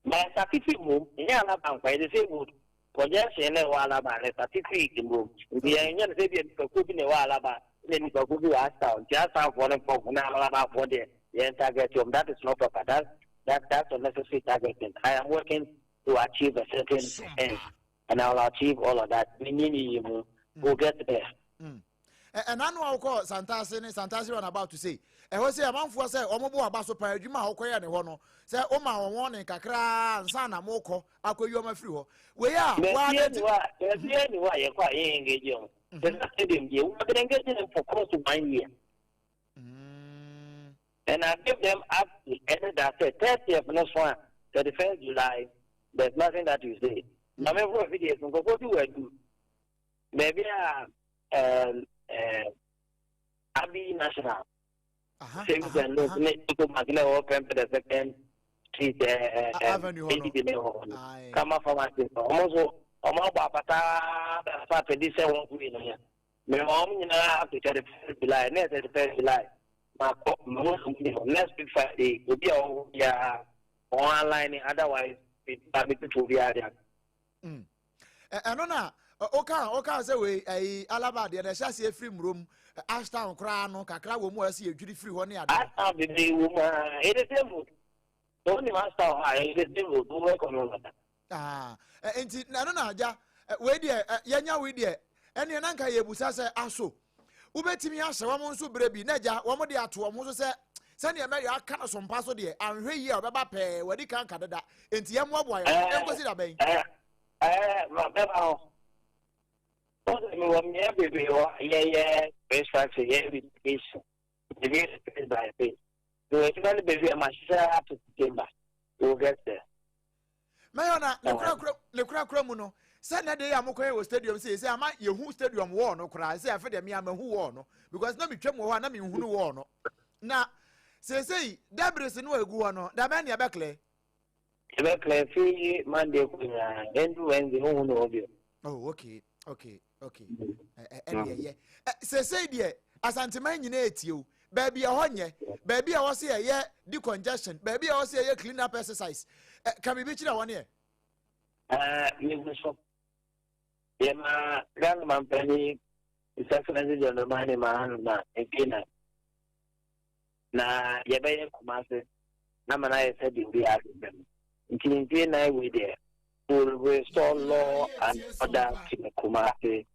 Ma start firi Mbom, nyɛ Alaba nkwa, yɛde sɛ road congestion na ɛwɔ Alaba na start firi Mbom, nti yɛn nyɛ no sɛ bi nipakuo bi na ɛwɔ Alaba na nipakuo bi wɔ Ashtown, nti Ashtownfoɔ no nkɔ na Alabafoɔ deɛ yɛn target wɔm. That is not proper. That's unnecessary targeting. I am working to achieve a certain end and I will achieve all of that. Mi nyi yi mu, we will get there. Ɛna no a wokɔ Santase ne Santase run about to say ɛhɔ sɛ amanfoɔ sɛ ɔmo bo aba so paa adwuma a wokɔyɛ ne hɔ no sɛ woma wɔn wɔn ne kakraa nsa na mokɔ akɔyi ɔmo afiri hɔ wei a Baabi ni hɔ a baabi ni hɔ a yɛkɔ a yɛn engage wɔn. The stadium deɛ, we have been engaging them for close to one year. And I give them up to end that say 30th no so a 31st July, there's nothing that you say. Na me for videos nkɔfo bi wɔ adu baabi a Abi National Savings and Loans ne Ecobank na ɛwɔ Prempeh the Second Street Avenue hɔ no. ADB ne hɔ no Kama Pharmacy no, ɔmo nso ɔmo abɔ apata afa apɛdi sɛ wɔn kɔ yi no yɛ mɛ wɔn nyinaa up to 31st July ne 31st July ma kɔ mɛ wɔn nso mu next week Friday obi a ɔwɔ biara wɔn online, otherwise bi tutu obiara de. Ɛno na woka sɛ wei ɛyi Alaba deɛ na ɛhyɛ aseɛ firi Mmurom Ashtown koraa no kakra wɔ mu a ɛsɛ yɛdwiri firi hɔ ne ade. Ashtown bebree wɔ mu a ɛyɛ the same road. Wɔn nim Ashtown a ɛyɛ the same road wɔn ɛkɔ no nana. Ah, nti ɛno na agya wei deɛ yɛnya wei deɛ ɛneɛ na nka yɛbusa sɛ aso wobɛtumi ahyɛ wɔn nso berɛ bi na agya wɔn de ato wɔn ho so sɛ sɛdeɛ mɛyɛ aka no so mpa so deɛ anhwɛ yie a ɔbɛba pɛɛ wɔde kan ka deda nti yɛmmoaboa yɛn ho ɛnkɔsi da bɛn. Ɛɛ ɛɛ ma bɛba hɔ wɔn sɛ mewɔ mmea bebree hɔ a yɛyɛ restructure, yɛyɛ relocation, yɛyɛ phase by phase. Mewɔ adwuma no baabi a mahyehyɛ up to September. We will get there. Mɛyɔ na ne korakora ne korakora mu no sɛ na de yɛ a mokɔyɛ wɔ stadium sɛ sɛ ama yɛhu stadium wall no koraa sɛ afe deɛ me ama hu wall no because na metwam wɔ hɔ a na menhunu wall no na seesei debris no a ɛgu hɔ no da bɛn ne ɛbɛklɛ? Ɛbɛklɛ fi Monday kɔ nyinaa ɛndu Wednesday wohu no hɔ bio. Oh, okay, ɛne ɛyɛ seesei deɛ Asanteman nyinaa etie o. Baabi a ɛhɔ nyɛ baabi a wɔsi ɛyɛ decongestion, baabi a wɔsi ɛyɛ clean up exercise, ɛ ka biribi kyerɛ wɔn yɛ. Ɛɛ, yɛgu so. Yɛma Ghana mampanin, His Excellency John Dramani Mahama, mfe 4 na yɛbɛyɛ Kumase na ma no ayɛ sɛ deɛ obiara bɛbɛ mu. Nti mfe 4 wei deɛ, we will restore law and order to the Kumasi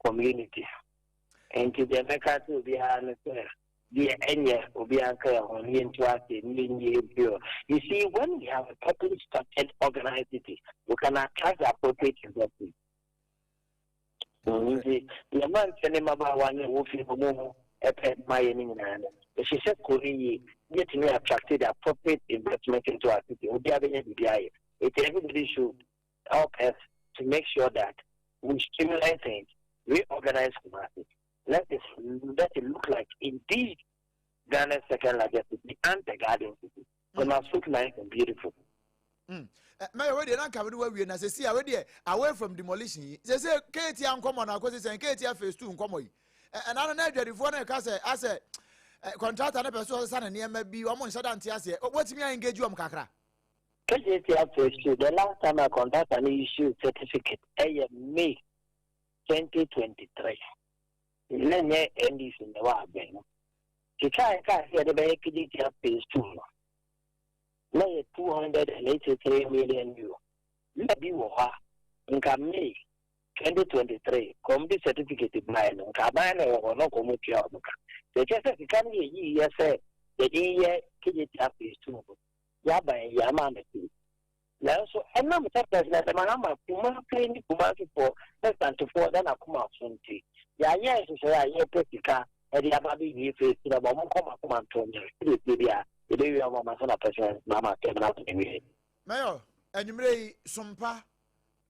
community. Nti deɛ mɛka sɛ obiara no sɛ deɛ ɛnyɛ obiara nka yɛn ho ne yɛntu ase ne yɛnyie bio. You see, when we have a properly structured, organized city, we can attract the appropriate investment. Nti deɛ mmeranteɛ ne mmabaawa ne ɛwɔ fie no mu ɛpɛ ma yɛ no nyinaa no, ɛhyehyɛ kuro no yie ne yɛtumi attract the appropriate investment into our city. Obiara bɛnya biribi ayɛ. Nti everybody should help us to make sure that we streamline things, reorganize Kumasi. Let it look like indeed Ghana's second largest city and the garden city. It must look nice and beautiful. Mɛyɛ wei deɛ na nka mede wawie na sɛsi a wei deɛ, away from demolition yi, sɛsɛ Kejetia nkɔmmɔ no akɔsi sɛn? Kejetia phase two nkɔmmɔ yi, ɛna no na adwadifoɔ no ɛka sɛ asɛ contractor no pɛ so ɔsesa ne nneɛma bi, ɔmo nhyɛ da nte aseɛ. Wɔtumi a engage wɔm kakra? Kejetia phase two, the last time a contractor no issue certificate ɛyɛ May 2023. Na nyɛ NDC na ɛwɔ abɛn no. Sika a ɛka sɛ yɛde bɛyɛ Kejetia phase two no, na yɛ €283 million. Na bi wɔ hɔ a, nka May 2023 kɔm de certificate baeɛ no, nka aban na ɛwɔ hɔ na ɔkɔm tua wɔn ka. Sɛ ɛkyɛ sɛ sika no yɛ yiyɛ sɛ yɛde yɛ Kejetia phase two no, yɛaban yɛ ama amɛte. Nanso ɛnam sɛ President Mahama Kumase ne Kumasefoɔ ne Santefoɔ da n'akoma so nti, yɛayɛ nhyehyɛeɛ a yɛpɛ sika ɛde aba abɛwie phase two na ma ɔmo nkɔ makoma nto nyɛ sɛdeɛ tie bi a yɛbɛwie ɔmo ama sɛ na President Mahama tɛm na awie. Mɛyɔ, anwummerɛ yi, Sompa,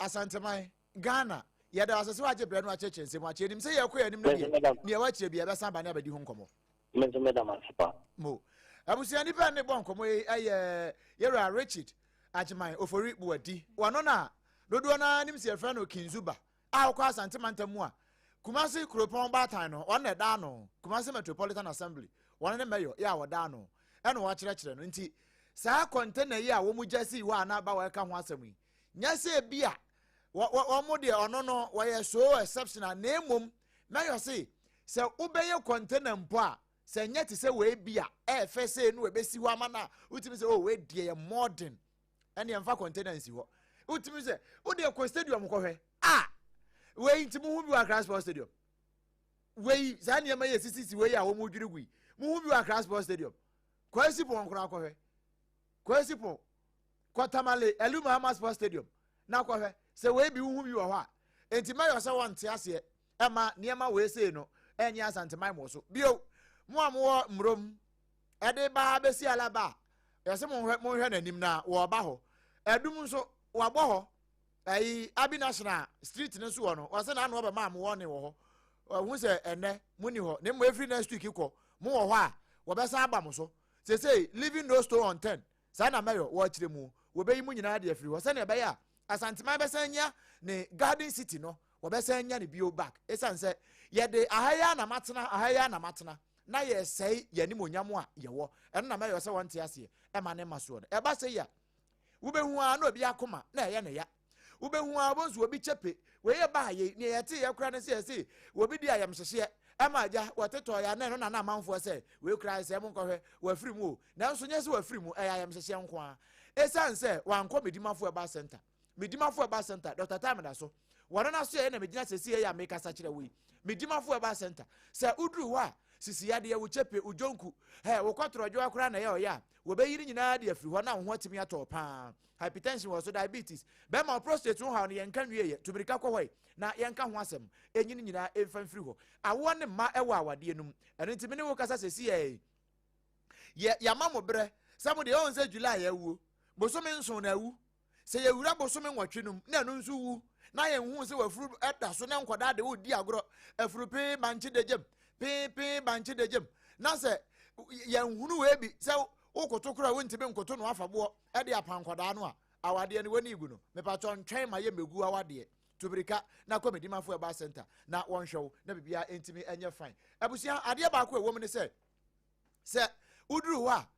Asanteman, Ghana, yɛda wase sɛ wagye berɛ no akyerɛkyerɛ nsɛm akyerɛ nim sɛ yɛkɔ yɛn anim no deɛ, nea wakyerɛ bi yɛbɛsan aba ne abɛdi ho nkɔmmɔ. Me nso meda mo ase pa. Mo abusua, nipa ne bɔ nkɔmmɔ yi ɛyɛ yɛwura Richard Agyeman Ofori Buwadi. Wɔno na dodoɔ no ara nim sɛ yɛfrɛ no Kinzuba a wɔkɔ Asante mantam mu a, Kumasi kuropɔn baatan no, wɔn na ɛda ano, Kumasi Metropolitan Assembly, wɔn ne mayor yɛ a wɔda ano ɛna wɔakyerɛkyerɛ no. Nti saa container yi a wɔn gya sii hɔ a na aba wɔɛka ho asɛm yi, nyɛ sɛ ebi a wɔn deɛ ɔno no wɔyɛ so exceptional, na emom mayor se sɛ wobɛyɛ container mpo a, sɛ nyɛ te sɛ wei bi a ɛɛfɛ sɛ no ɛbɛsi hɔ ama no a wotumi sɛ, oh, wei deɛ yɛ modern, ɛne ɛmfa container nsi hɔ. Wotumi sɛ wodeɛ kɔ stadium kɔhwɛ a wei nti muhu bi wɔ Accra Sports Stadium. Wei saa nneɛma yɛ sisisi wei a wɔn dwiri gu yi, muhu bi wɔ Accra Sports Stadium. Kɔ Essipon koraa kɔhwɛ, kɔ Essipon, kɔ Tamale Aliu Mahama Sports Stadium na kɔhwɛ sɛ wei bi wohu bi wɔ hɔ a. Nti mɛyɔ sɛ wɔnte aseɛ ɛma nneɛma wei sei no ɛnyɛ Asanteman mo so bio. Mo a mowɔ mmurom ɛde ba bɛsi Alaba a, yɛsɛ monhwɛ, monhwɛ n'anim na wɔɔba hɔ. Ɛdum nso wabɔ hɔ ɛyi Abi National street no so wɔ no, wɔsɛ n'ano ɔbɛma a mowɔ ne wɔ hɔ. Ɔhu sɛ ɛnɛ mo ni hɔ ne mo efiri next week kɔ mo wɔ hɔ a, wɔbɛsan aba mo so. Sesei leaving no stone unturned, saa na mɛyɔ wɔkyerɛ mu, wɔbɛyi mu nyinaa de afiri hɔ sɛnea ɛbɛyɛ a Asanteman bɛsan nya ne garden city no, wɔbɛsan nya ne bio back. Ɛsiane sɛ yɛde aha yi anamatena, aha yi anamatena na yɛsɛe yɛn animonyam a yɛwɔ ɛno na mɛyɔ sɛ wɔnte aseɛ ɛma ne ma soɔ no. Ɛba sɛ yi a, wobɛhu a na obi akoma na ɛyɛ ne ya. Wobɛhu a wobɛhu so obi kyɛpe wei yɛ baa yei nea yɛte yɛ kora ne sɛ yɛse obi di ayamhyehyeɛ ɛma agya wɔtetɔ yɛ anan no na amanfoɔ sɛ wei kora sɛ mo nkɔhwɛ wɔafiri mu o. Nanso nyɛ sɛ wɔafiri mu, ɛyɛ ayamhyehyeɛ nko a ɛsiane sɛ wankɔ Medimafo Herbal Center. Medimafo Herbal Center, Dr. Time da so wɔno no so yɛ na megyina sɛsi yɛ a mekasa kyerɛ wo yi. Medimafo Herbal Center, sɛ woduru hɔ a, sisi yadeɛ, wo kyɛpe, wo dwonku, ɛ wo kɔtorɔdwoa koraa na ɛyɛ ɔyɛ a, wɔbɛyi no nyinaa de afiri hɔ na wo ho atumi atɔ paa. Hypertension wɔ so, diabetes, bɛrima wo prostate ho haw no, yɛnka nwie yɛ tumirika kɔ hɔ yi na yɛnka ho asɛm ɛnyi no nyinaa ɛmfa mfiri hɔ. Awoɔ ne mma ɛwɔ awadeɛ no mu, ɛno nti me ne wo kasa sɛsi yɛ. Yɛ yɛama mo berɛ sɛ mo deɛ ɔn sɛ July awuo, bosome nson na awu. Sɛ yɛwura bosome nwɔtwe no mu na ɛno nso wu na yɛnhu sɛ wafuru da so na nkwadaa de wodi agorɔ afuru pee bankye da gyam pee pee bankye da gyam na sɛ yɛnhunu wei bi sɛ wokoto koraa wontumi nkoto no afa boɔ de apa nkwadaa no a awadeɛ no w'ani gu no mepatwɔ ntwɛn ma yɛ mmɛgu awadeɛ tubirika na kɔ medimafo ɛba center na wɔnhwɛ wo na biribiara ntumi nyɛ fine. Abusua, adeɛ baako a ɛwɔ mu ne sɛ sɛ woduru hɔ a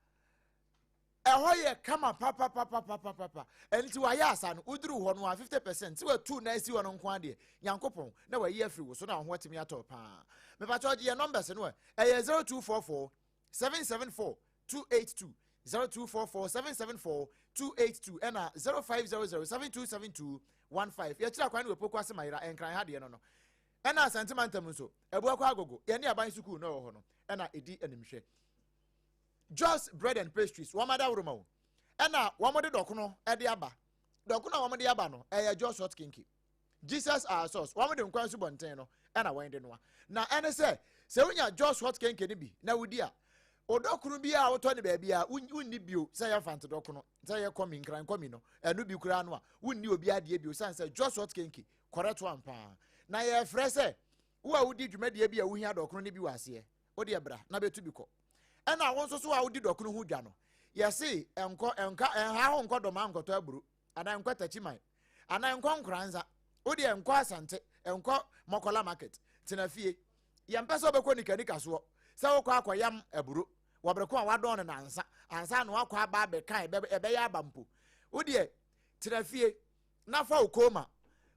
ɛhɔ yɛ kama papapapapapa. Ɛno nti wayɛ asa no woduru hɔ no a 50% sɛ watu na asi hɔ no nko adeɛ Nyankopɔn na wayi afiri wo so na wo ho atumi atɔ paa. Mepakyɛ ɔgye yɛ numbers no ɛ, ɛyɛ 0244 774 282, 0244 774 282 ɛna 0500 7272 15. Yɛkyerɛ akwan no wɔ Poku ase Mayera Nkran ha deɛ no no ɛna Asante mantam nso Abuakwa Agogo yɛne aban sukuu no ɛwɔ hɔ no ɛna ɛdi animhwɛ. Jos Bread and Pastries wɔn adaworoma o ɛna wɔn de dɔkono ɛde aba. Dɔkono a wɔn de aba no ɛyɛ Jos Hot Kinky Jesus Our Source. Wɔn de nkwan subɔnten no ɛna wɔn de noa. Na ɛne sɛ sɛ wonya Jos Hot Kinky no bi na wodi a, odɔkono bi a wotɔ ne baabi a wonni bio sɛ yɛ mfante dɔkono sɛ yɛ kɔmi nkran kɔmi no ɛno bi koraa no a wonni obi adeɛ bio san sɛ Jos Hot Kinky correct one paa. Na yɛfrɛ sɛ wo a wodi dwumadie bi a wohia dɔkono no bi wɔ aseɛ, wodeɛ bra na bɛtu bi kɔ. Ɛna wo nso so a wodi dɔkono ho dwa no, yɛse ɛnkɔ ɛnka ɛnha ho nkɔ dɔma nkɔtɔ aburo anaa nkɔ takyiman anaa nkɔ nkoranza, wodeɛ nkɔ Asante nkɔ Mɔkɔla market, tena fie. Yɛmpɛ sɛ wobɛkɔ nikanika soɔ sɛ wokɔ akɔyam aburo wɔbere ko a wadɔn no nansa ansa na wakɔ aba abɛka ɛbɛyɛ aba mpo. Wodeɛ tena fie na fa wo koma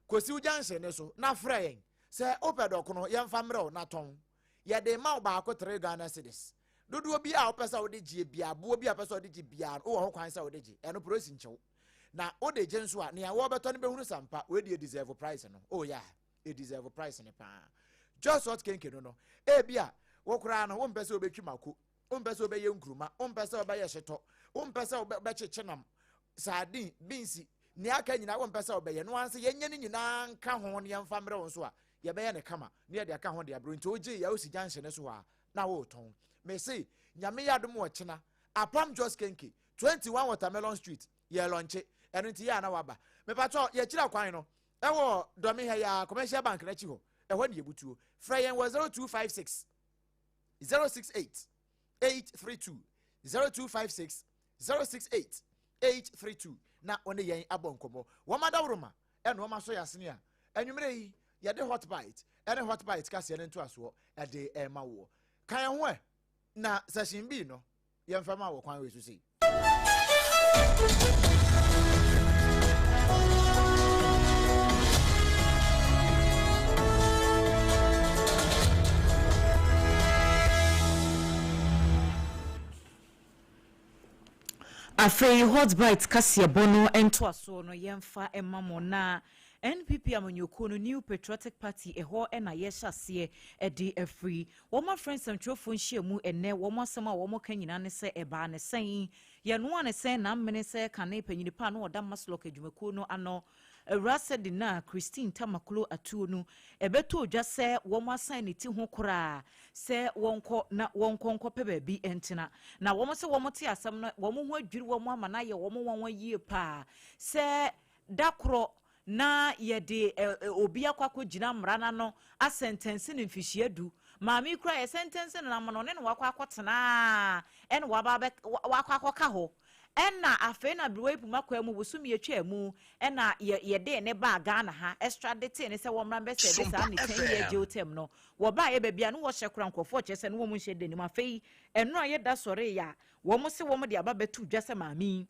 kɔsi wo junction ne so na frɛ yɛn sɛ wopɛ dɔkono yɛmfa mmerɛ wo na tɔn. Yɛde ma wo baako 3 Ghana cedis. Dodoɔ bi a wopɛ sɛ wode gye bia, boɔ bi a wopɛ sɛ wode gye bia, wowɔ ho kwan sɛ wode gye. Ɛno polisi nkyɛw. Na wode gye nso a, nea wɔbɛtɔ no bɛhunu sampa, wei deɛ deserve price no. Oh yeah, it deserve price no paa. Just Hot Kenke no no, ebi a wo koraa no wompɛ sɛ wobɛtwi mako, wompɛ sɛ wobɛyɛ nkuruma, wompɛ sɛ wobɛyɛ hyetɔ, wompɛ sɛ wobɛkyekye nam, sardine, beans, nea aka nyinaa wompɛ sɛ wobɛyɛ no ansa yɛnyɛ no nyinaa nka ho na yɛmfa mmerɛ wo nso a, yɛbɛyɛ no kama na yɛde aka ho de abrɛ. Nti wogye yɛ wosi junction no so hɔ a na wotɔn. Mese Nyame yɛ adom wɔ kyena Apam Jos Kenke 21 Watermelon Street yɛ lɔnkye. Ɛno nti yɛ a na waba. Mepatɔ yɛkyerɛ kwan no ɛwɔ Dɔme ha yɛ Commercial Bank n'akyi hɔ, ɛhɔ ne yɛbutuo. Frɛ yɛn wɔ 0256 068 832, 0256 068 832 na wɔne yɛn abɔ nkɔmmɔ. Wɔn adaworoma ɛna wɔn asɔ yɛ asene a anwummerɛ yi yɛde Hot Bite ɛne Hot Bite kaseɛ no ntoasoɔ ɛde ɛma woɔ. Ka yɛn ho ɛ na session B no yɛmfa ma wɔ kwan wei so sei. Afei Hot Bite kaseɛbɔ no ntoasoɔ no yɛmfa ma mo. Na NPP amanyɔkuo no, New Patriotic Party, ɛhɔ na yɛhyɛ aseɛ de afiri. Wɔn afrɛ nsɛmtwerɛfoɔ nhyiamu ɛnɛ. Wɔn asɛm a wɔn ka nyinaa ne sɛ ɛbaa ne sɛn, yɛnoa ne sɛn na amene sɛ kane panyini pa a na ɔda MASLOC adwumakuo no ano, Awura Sedina Christine Tamaklo Atuo no, ɛbɛtɔ dwa sɛ wɔn asan ne ti ho koraa sɛ wɔnkɔ na wɔnkɔ nkɔpɛ baabi ntena. Na wɔn sɛ wɔn te asɛm no, wɔn ho adwiri wɔn ama no ayɛ wɔn nwanwa yie paa sɛ da korɔ na yɛde obi akɔ akɔgyina mmara no ano asɛntɛnse no mfihyia 10. Maame yi koraa yɛsɛntɛnse no nam no ne na wakɔ akɔtena ɛna waba abɛ wakɔ akɔka hɔ. Ɛna afei na Aberewa yi puma kwan mu bosome atwa mu ɛna yɛ yɛde ne baa Ghana ha extradite ne sɛ wɔmmra mbɛsɛ de saa ne 10 year jail term no. Wɔbaa yɛ baabi a ne wɔhyɛ koraa nkurɔfoɔ kyerɛ sɛ ne wɔn nhyɛ da nim. Afei ɛno a yɛda sɔre yɛ a wɔn se wɔn de aba bɛto dwa sɛ maame yi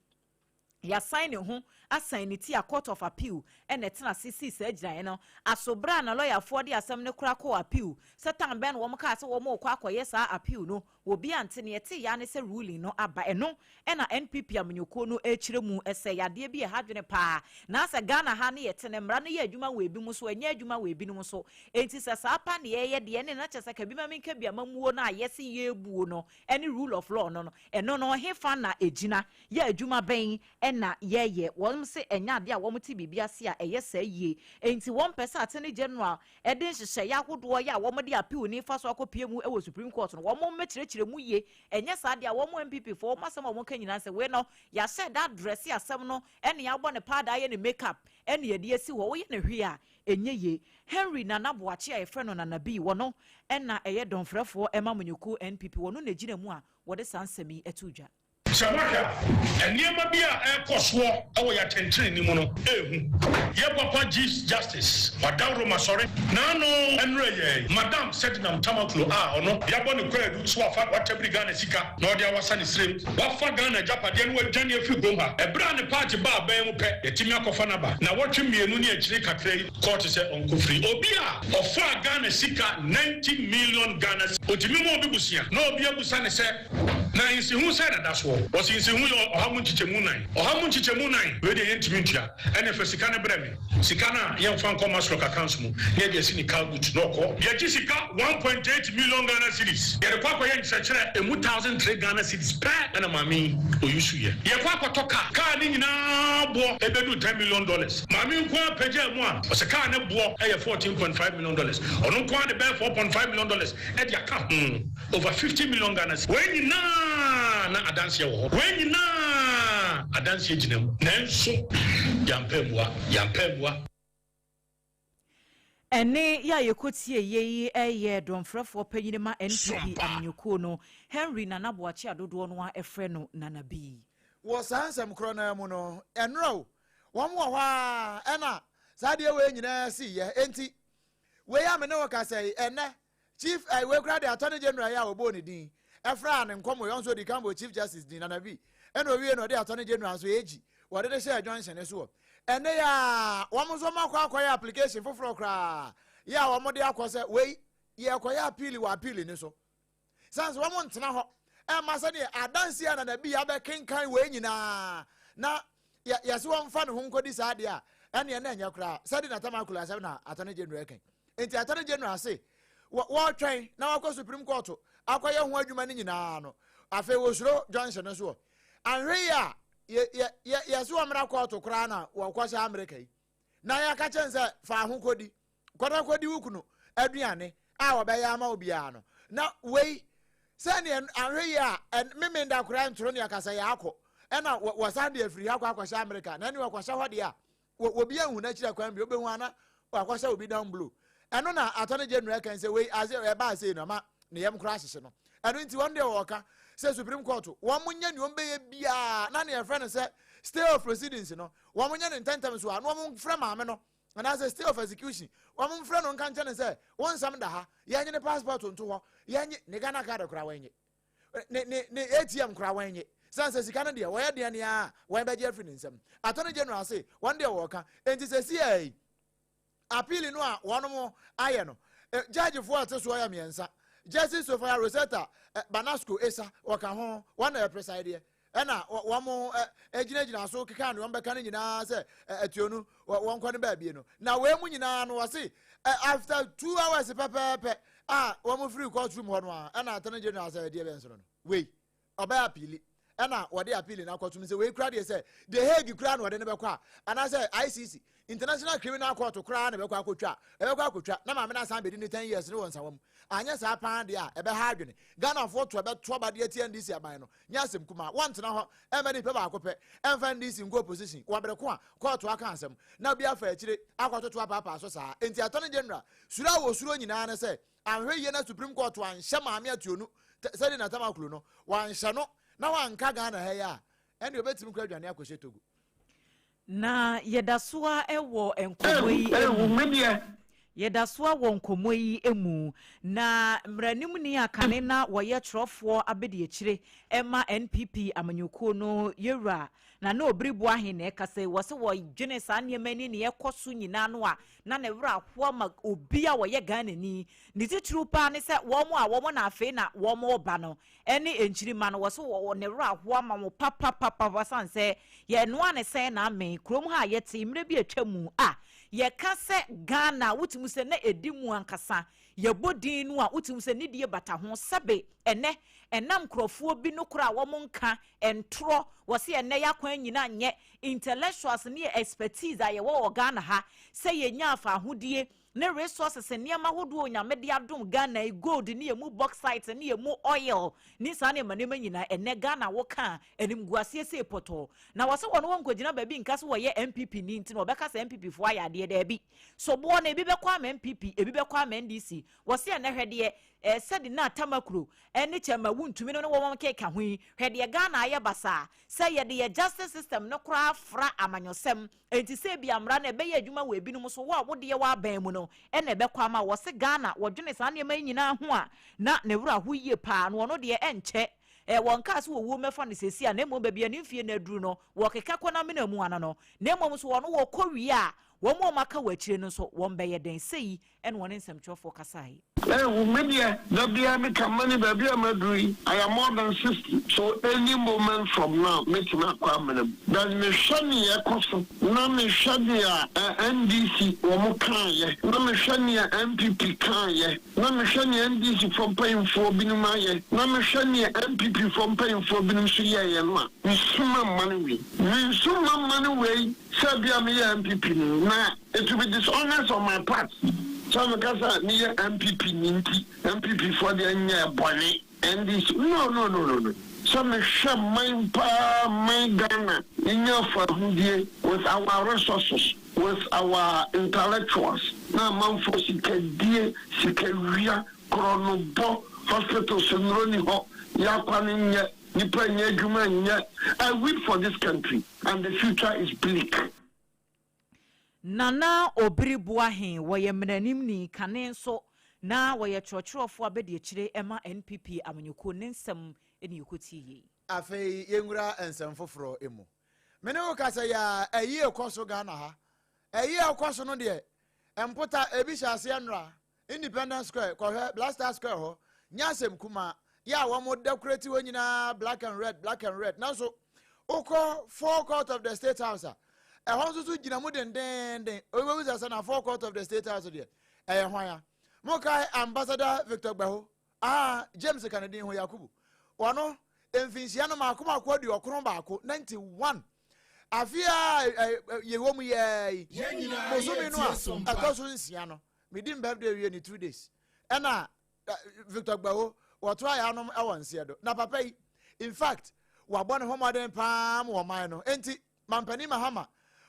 yɛasan ne ho asan ne ti a Court of Appeal ɛna ɛtena ase sii saa gyinaeɛ no asobra na lɔyafoɔ de asɛm no kora kɔɔ appeal sɛ tan bɛn na wɔn kaa sɛ wɔn rekɔ akɔyɛ saa appeal no. Obi ante ne yɛte ya ne sɛ ruling no aba. Ɛno ɛna NPP amanyɔkuo no ɛkyerɛ mu sɛ yadeɛ bi ɛha dwene paa na sɛ Ghana ha ne yɛte ne mmara no yɛ adwuma wɔ ebi mu so, ɛnyɛ adwuma wɔ ebinom so. Enti sɛ saa pa ne yɛyɛ deɛ ne na kyerɛ sɛ kabi ma menka bi amamuo no a yɛse yɛbuo no ɛne rule of law no no ɛno no hefa na ɛgyina yɛ adwuma bɛn ɛna yɛyɛ. Wɔn se ɛnyɛ adeɛ a wɔn te biribi ase a ɛyɛ saa yie. Enti wɔn pɛ sɛ Attorney General ɛde nhyehyɛeɛ ahodoɔ yɛ a wɔn de appeal ne fa so akɔpie mu ɛwɔ Supreme Court no, wɔn mmɛkyerɛkyerɛ. Wɔnkyerɛkyerɛ mu yie. Ɛnyɛ saa deɛ a, wɔn NPP foɔ, wɔn asɛm a wɔka nyinaa sɛ wei no, yɛahyɛ da dresse asɛm no ɛne yɛabɔ ne paada, ayɛ ne make-up ɛne yɛde asi hɔ. Woyɛ ne hwee a, ɛnyɛ yie. Henry Nana Boakye a yɛfrɛ no Nana B, wɔno ɛna ɛyɛ dɔnfrɛfoɔ ɛma amanyɔkuo NPP. Wɔno na gyina mu a wɔde saa nsɛm yi ɛto dwa. Sɛ woahwɛ a, nneɛma bi a ɛrekɔ soɔ wɔ yɛn atɛntenenee mu no, ɛyɛ hu. Yɛn papa Chief Justice Wadawuroma Sɔre n'ano nnura yɛn Madam Sedinam Tamaklo a ɔno yɛabɔ no kwaadu sɛ wafa watabiri Ghana sika na ɔde awasa ne srem, wafa Ghana agyapadeɛ na wadwane afiri kurom ha. Ɛberɛ a ne party baa aban mu pɛ, yɛatumi akɔfa no aba. Nnawɔtwe mmienu ne akyire kakra yi, kɔɔte sɛ ɔnkɔ firi. Obi a ɔfaa Ghana sika 90 million Ghana cedis, ɔtumi ma obi bosea na obi abusa no sɛ, Na nsiho sɛn na ɛda soɔ? Wɔse nsiho yɛ ɔha mu nkyekyɛmu nan. Ɔha mu nkyekyɛmu nan, wei deɛ yɛntumi ntua. Ɛneɛ fa sika no brɛ me. Sika no a, yɛmfa nkɔ Masloc accounts mu na yɛde asi ne car boot na ɔkɔ. Yɛgye sika 1.8 million Ghana cedis, yɛde kɔ akɔyɛ nkyerɛkyerɛ, ɛmu 1,003 Ghana cedis pɛ na maame yi ɔusuiɛ. Yɛkɔ akɔtɔ car, car no nyinaa boɔ ɛbɛduru 10 million dollars. Maame yi nko ara pagyaa mu a, ɔse car no boɔ yɛ 14.5 million dollars. Ɔno nko ara de bɛyɛ 4.5 million dollars de aka ho. Over 50 million Ghana cedis. Wei nyinaa na adanseɛ wɔ hɔ. Wei nyinaa adanseɛ gyina mu. Nanso yɛampɛ ammua. Yɛampɛ ammua. Ɛne yɛ a yɛkɔtie yɛ yi yɛ dɔmfrɛfoɔ panyini ma NPP amanyɔkuo no, Henry Nana Boakye a dodoɔ no ara frɛ no Nana B. Wɔ saa nsɛm korɔ no ara mu no, ɛnora o, wɔn wɔ hɔ ara ɛna saa adeɛ wei nyinaa siiɛ. Enti, wei a me ne wo kasa yi, ɛnɛ, Chief eh, wei koraa de Attorney General yi a wɔbɔɔ ne din ɛfraa ne nkɔmmɔ yi, ɔno nso ɔdi kan bɔɔ Chief Justice din, Nana B, ɛna owie no ɔde Attorney General nso AG, wɔde de hyɛɛ Johnson soɔ. Ɛnɛ yi a, wɔn nso wɔn akɔ akɔyɛ application foforɔ koraa yɛ a wɔn de akɔ sɛ wei yɛrekɔyɛ appeal wɔ appeal no so. Sane sɛ wɔn ntena hɔ ɛma sɛdeɛ adanseɛ a Nana B abɛkenkan wei nyinaa na yɛse wɔmfa ne ho nkɔdi saa adeɛ a, ɛneɛ na ɛnyɛ koraa sɛde na Tamaklo asɛm na Attorney General kan. Nti Attorney General se wɔretwɛn na wakɔ Supreme Court akɔyɛ ho adwuma no nyinaa no, afei wɔsuro Johnson no soɔ. Anhwɛ yi a yɛse wɔmmra kɔɔto koraa na wɔkɔhyɛ Amerika yi na yɛaka kyɛn sɛ fa ho kɔdi, kɔda kɔdi wo kunu aduane a wɔbɛyɛ ama wo biara no. Na wei sɛdeɛ anhwɛ yi a memenda koraa ntoro ne akasa yɛ akɔ ɛna wɔsan de afiri ha kɔ akɔhyɛ Amerika na ɛne wɔkɔhyɛ hɔ deɛ a obi anhu n'akyiri kwan bi obehu ana wakɔhyɛ obi down blow. Ɛno na Attorney General kan sɛ wei ase ɛbaa sei no ama ne yam koraa ahyehye no. Ɛno nti wɔn deɛ wɔka sɛ Supreme Court wɔn nyɛ nea wɔn bɛyɛ biara na nea yɛfrɛ no sɛ stay of proceedings no wɔn nyɛ ne ntɛntɛm so a na wɔn mfrɛ maame no, anaasɛ stay of execution wɔn mfrɛ no nka nkyɛn ne sɛ wɔn nsɛm da ha, yɛnye ne passport nto hɔ, yɛnye ne Ghana card koraa, wɔnye ne ATM koraa wɔnye, san sɛ sika no deɛ wɔyɛ deɛ nea wɔn bɛgye afiri ne nsam. Attorney General se wɔn deɛ wɔka nti sɛ si yɛ appeal no a wɔn ayɛ no, judgefoɔ a ɛte soɔ yɛ mmiɛnsa: Justice Sophia Rosetta Banasco Esa wɔka ho, wɔn na yɛ preside, ɛna wɔn gyinagyina so keka ne wɔn bɛka no nyinaa sɛ atuonu wɔn kɔ ne baabie no. Na wɔn mu nyinaa no wɔse after 2 hours pɛpɛɛpɛ a wɔn firi courtroom hɔ no a, ɛna Attorney General sɛ ɛdeɛ bɛn soro no wei ɔbɛyɛ appeal, ɛna wɔde appeal no akɔtum sɛ wei kura deɛ sɛ The Hague kura na wɔde no bɛkɔ a, anaasɛ ICC, International Criminal Court koraa na ɛbɛkɔ akɔtwa, ɛbɛkɔ akɔtwa na maame no asan bɛdi ne 10 years ne wɔ nsawa mu. Anyɛ saa paa deɛ a, ɛbɛha adwene. Ghanafoɔ to ɛbɛto aba deɛ tia NDC aban no nyɛ asɛm kuma. Wɔntena hɔ ɛmma nipa baako pɛ ɛmfa NDC nkɔ opposition wɔbere ko a kɔɔto aka asɛm na obi afa akyire akɔtoto apaapaa so saa. Nti Attorney General suro a wɔsuro nyinaa ne sɛ anhwɛ yie na Supreme Court anhyɛ maame atuonu sɛde Natamaklo no wanhyɛ no na wanka Ghana ha yi a, ɛne obɛtumi kora adwane akɔhyɛ Togo. Na yɛda so a wɔ nkɔmmɔ yi mu, yɛda so a wɔ nkɔmmɔ yi mu na mmaranimni a kane na wɔyɛ twerɛfoɔ abɛdi ma NPP amanyɔkuo no, yɛwura na na Obiri Boahen, na ɛka sɛ wɔ sɛ wɔdwene saa nneɛma ni ne ɛkɔ so nyinaa no a, na ne werɛ ahoa ma obi a wɔyɛ Ghanani ne titiriw paa ne sɛ wɔn a wɔn na afei na wɔn ba no ɛne nkyirima no, wɔ so wɔ ne werɛ ahoa ma wɔn papapapa, san sɛ yɛnoa ne sɛn na amɛn kurom ha a yɛte. Mmerɛ bi atwa mu a yɛka sɛ Ghana, wotumi sɛ na ɛdi mu ankasa, yɛbɔ din no a, wotumi sɛ ne die bata ho. Sɛbe ɛnɛ ɛnam nkurɔfoɔ bi no koraa a wɔn nka ntorɔ wɔsi ɛnɛ yɛ akwan nyinaa nyɛ intellectuals ne expertise a yɛwɔ wɔ Ghana ha sɛ yɛnya afa ahodie. Ne resources, nneɛma ahodoɔ Onyame de adom Ghana yi, gold ne emu bauxite ne emu oil ne saa nneɛma nneɛma nyinaa, ɛnɛ Ghana woka a, animguaseɛ sei pɔtɔɔ. Na wɔsɛ wɔn wɔn nkɔgyina baabi nka sɛ wɔyɛ NPP ni nti na wɔbɛka sɛ NPP foɔ ayɛ adeɛ. Daabi, soboɔ no ebi bɛkɔ ama NPP, ebi bɛkɔ ama NDC. Wɔsɛ ɛnɛ hwɛ deɛ sɛde na Tamakuro ɛne Chairman Wontumi no ne wɔn keka ho yi, hwɛ deɛ Ghana ayɛ basaa sɛ yɛde yɛ justice system no koraa fra amanyɔsɛm. Enti sɛ ebi amra no ɛbɛyɛ adwuma wɔ ebinom so, wo a wodeɛ wɔ aban mu no ɛna ɛbɛkɔ ama. Wɔse Ghana wɔdwene saa nneɛma yi nyinaa ho a, na ne werɛ aho yie paa. No ɔno deɛ ɛnkyɛ wɔn kaa sɛ wɔwuo mɛfa no sɛsi a, na mmom baabi a ne mfie no aduru no, wɔkeka kɔ n'amena mu ano no, na mmom nso wɔn wɔkɔ wie a, wɔn a wɔn aka wɔ akyire no nso wɔn bɛyɛ den sɛyi. Ɛna wɔne nsɛmtwerɛfoɔ kasaeɛ. Ehu, me deɛ da biara me ka money baabi a maduru yi, I am more than 60, so any moment from now mɛtumi akɔ amena mu. But me hwɛ nea ɛkɔ so, na me hwɛ nea NDC wɔn kaayɛ, na me hwɛ nea NPP kaayɛ, na me hwɛ nea NDC foɔ mpanyinfoɔ binom ayɛ, na me hwɛ nea NPP foɔ mpanyinfoɔ binom nso yɛɛyɛ no a, me su ma mma no wei. Me nsu ma mma no wei sɛ bia me yɛ NPP ni, na it will be dishonest on my part sɛ meka sɛ meyɛ NPP ni nti NPP foɔ deɛ nyɛɛ bɔne, NDC, no no no no no sɛ mehwɛ man paa, man Ghana yɛnya fahodie with our resources, with our intellectuals, na amanfoɔ sikadie, sikawia, korɔnobɔ, hospitals nnuro ni hɔ, yɛakwa no nyɛ, nipa nyɛ adwuma nyɛ. I weep for this country and the future is bleak. Nana Obiri Boahen, wɔyɛ mmaranimni kane nso na wɔyɛ twerɛtwerɛfoɔ abɛdi akyire ma NPP amanyɔkuo. Ne nsɛm ne yɛkɔtie yei. Afei yɛnwura nsɛm foforɔ mu. Me ne wo kasa yi a, ɛyi ɛkɔ so Ghana ha. Ɛyi a ɛkɔ so no deɛ, mpota ebi hyɛ aseɛ nnora Independence Square, kɔhwɛ Black Star Square hɔ, nyɛ asɛm kumaa yɛ a wɔn decorate hɔ nyinaa black and red, black and red. Nanso wokɔ forecourt of the State House a, ɛhɔ nso so gyina mu dendenden. Obi bɛbu sɛ na forecourt of the State House deɛ ɛyɛ hwan a? Mokae Ambassador Victor Gbeho? Ah, James ka ne din ho. Yakubu wɔno mfinhyia no maako maako 91, 91. Afe a yɛwɔ mu yɛɛ yi, bosome no a ɛtɔ so 6 no, medi birthday wie ne 2 days ɛna Victor Gbeho wɔto ayɛ anom ɛwɔ nseɛ do. Na papa yi, in fact, wabɔ ne ho mmɔden paa ma ɔman no. Enti Mampanin Mahama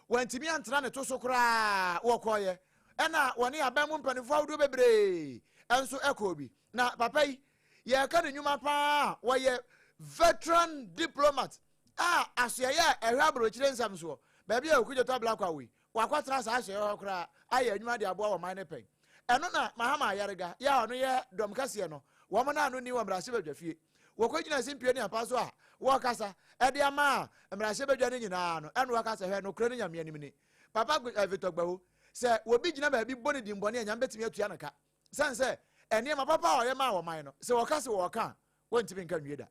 wantumi antena ne to so koraa, wɔkɔɔyɛ ɛna wɔne aban mu mpanimfoɔ ahodoɔ bebree nso ɛkɔɔ bi. Na papa yi, yɛreka ne nnwuma paa, wɔyɛ veteran diplomat a asoɛyɛ a ɛhwɛ aburokyire nsɛm soɔ, baabi a Okudzeto Ablakwa wei wakɔtena saa asoɛyɛ hɔ koraa ayɛ adwuma de aboa wɔn man ne pɛn. Ɛno na Mahama Ayariga yɛ a ɔno yɛ dɔm kɛseɛ no wɔn no ano ni wɔ mmarahyɛbadwa fie, wɔkɔgyina simpie ne apa so a wɔrekasa ɛde ama mmarahyɛbadwa no nyinaa no, ɛno wɔka sɛ, hwɛ, nokorɛ no Nyame anim ni, papa Victor Gbeho, sɛ wɔbi gyina baabi bɔ ne dimbɔne a, Nyame bɛtumi atua no ka sɛn sɛ nneɛma papa a ɔyɛ maa wɔman no, sɛ wɔka sɛ wɔɔka a, wɔntumi nka nwie da.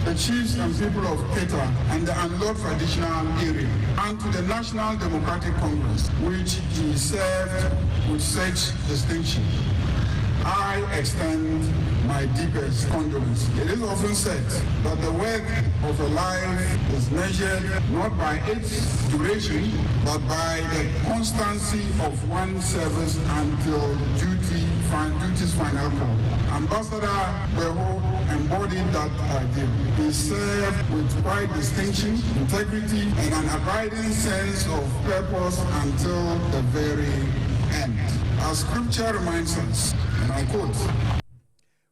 The chiefs and people of Keta and the Anlo traditional area, and to the National Democratic Congress, which he served with such distinction, I extend my deepest condolence. It is often said that the worth of a life is measured not by its duration, but by the constancy of one's service until duty's final call. Ambassador Gbeho embodied that ideal. He served with quiet distinction, integrity, and an abiding sense of purpose until the very end. As scripture reminds us, and I quote,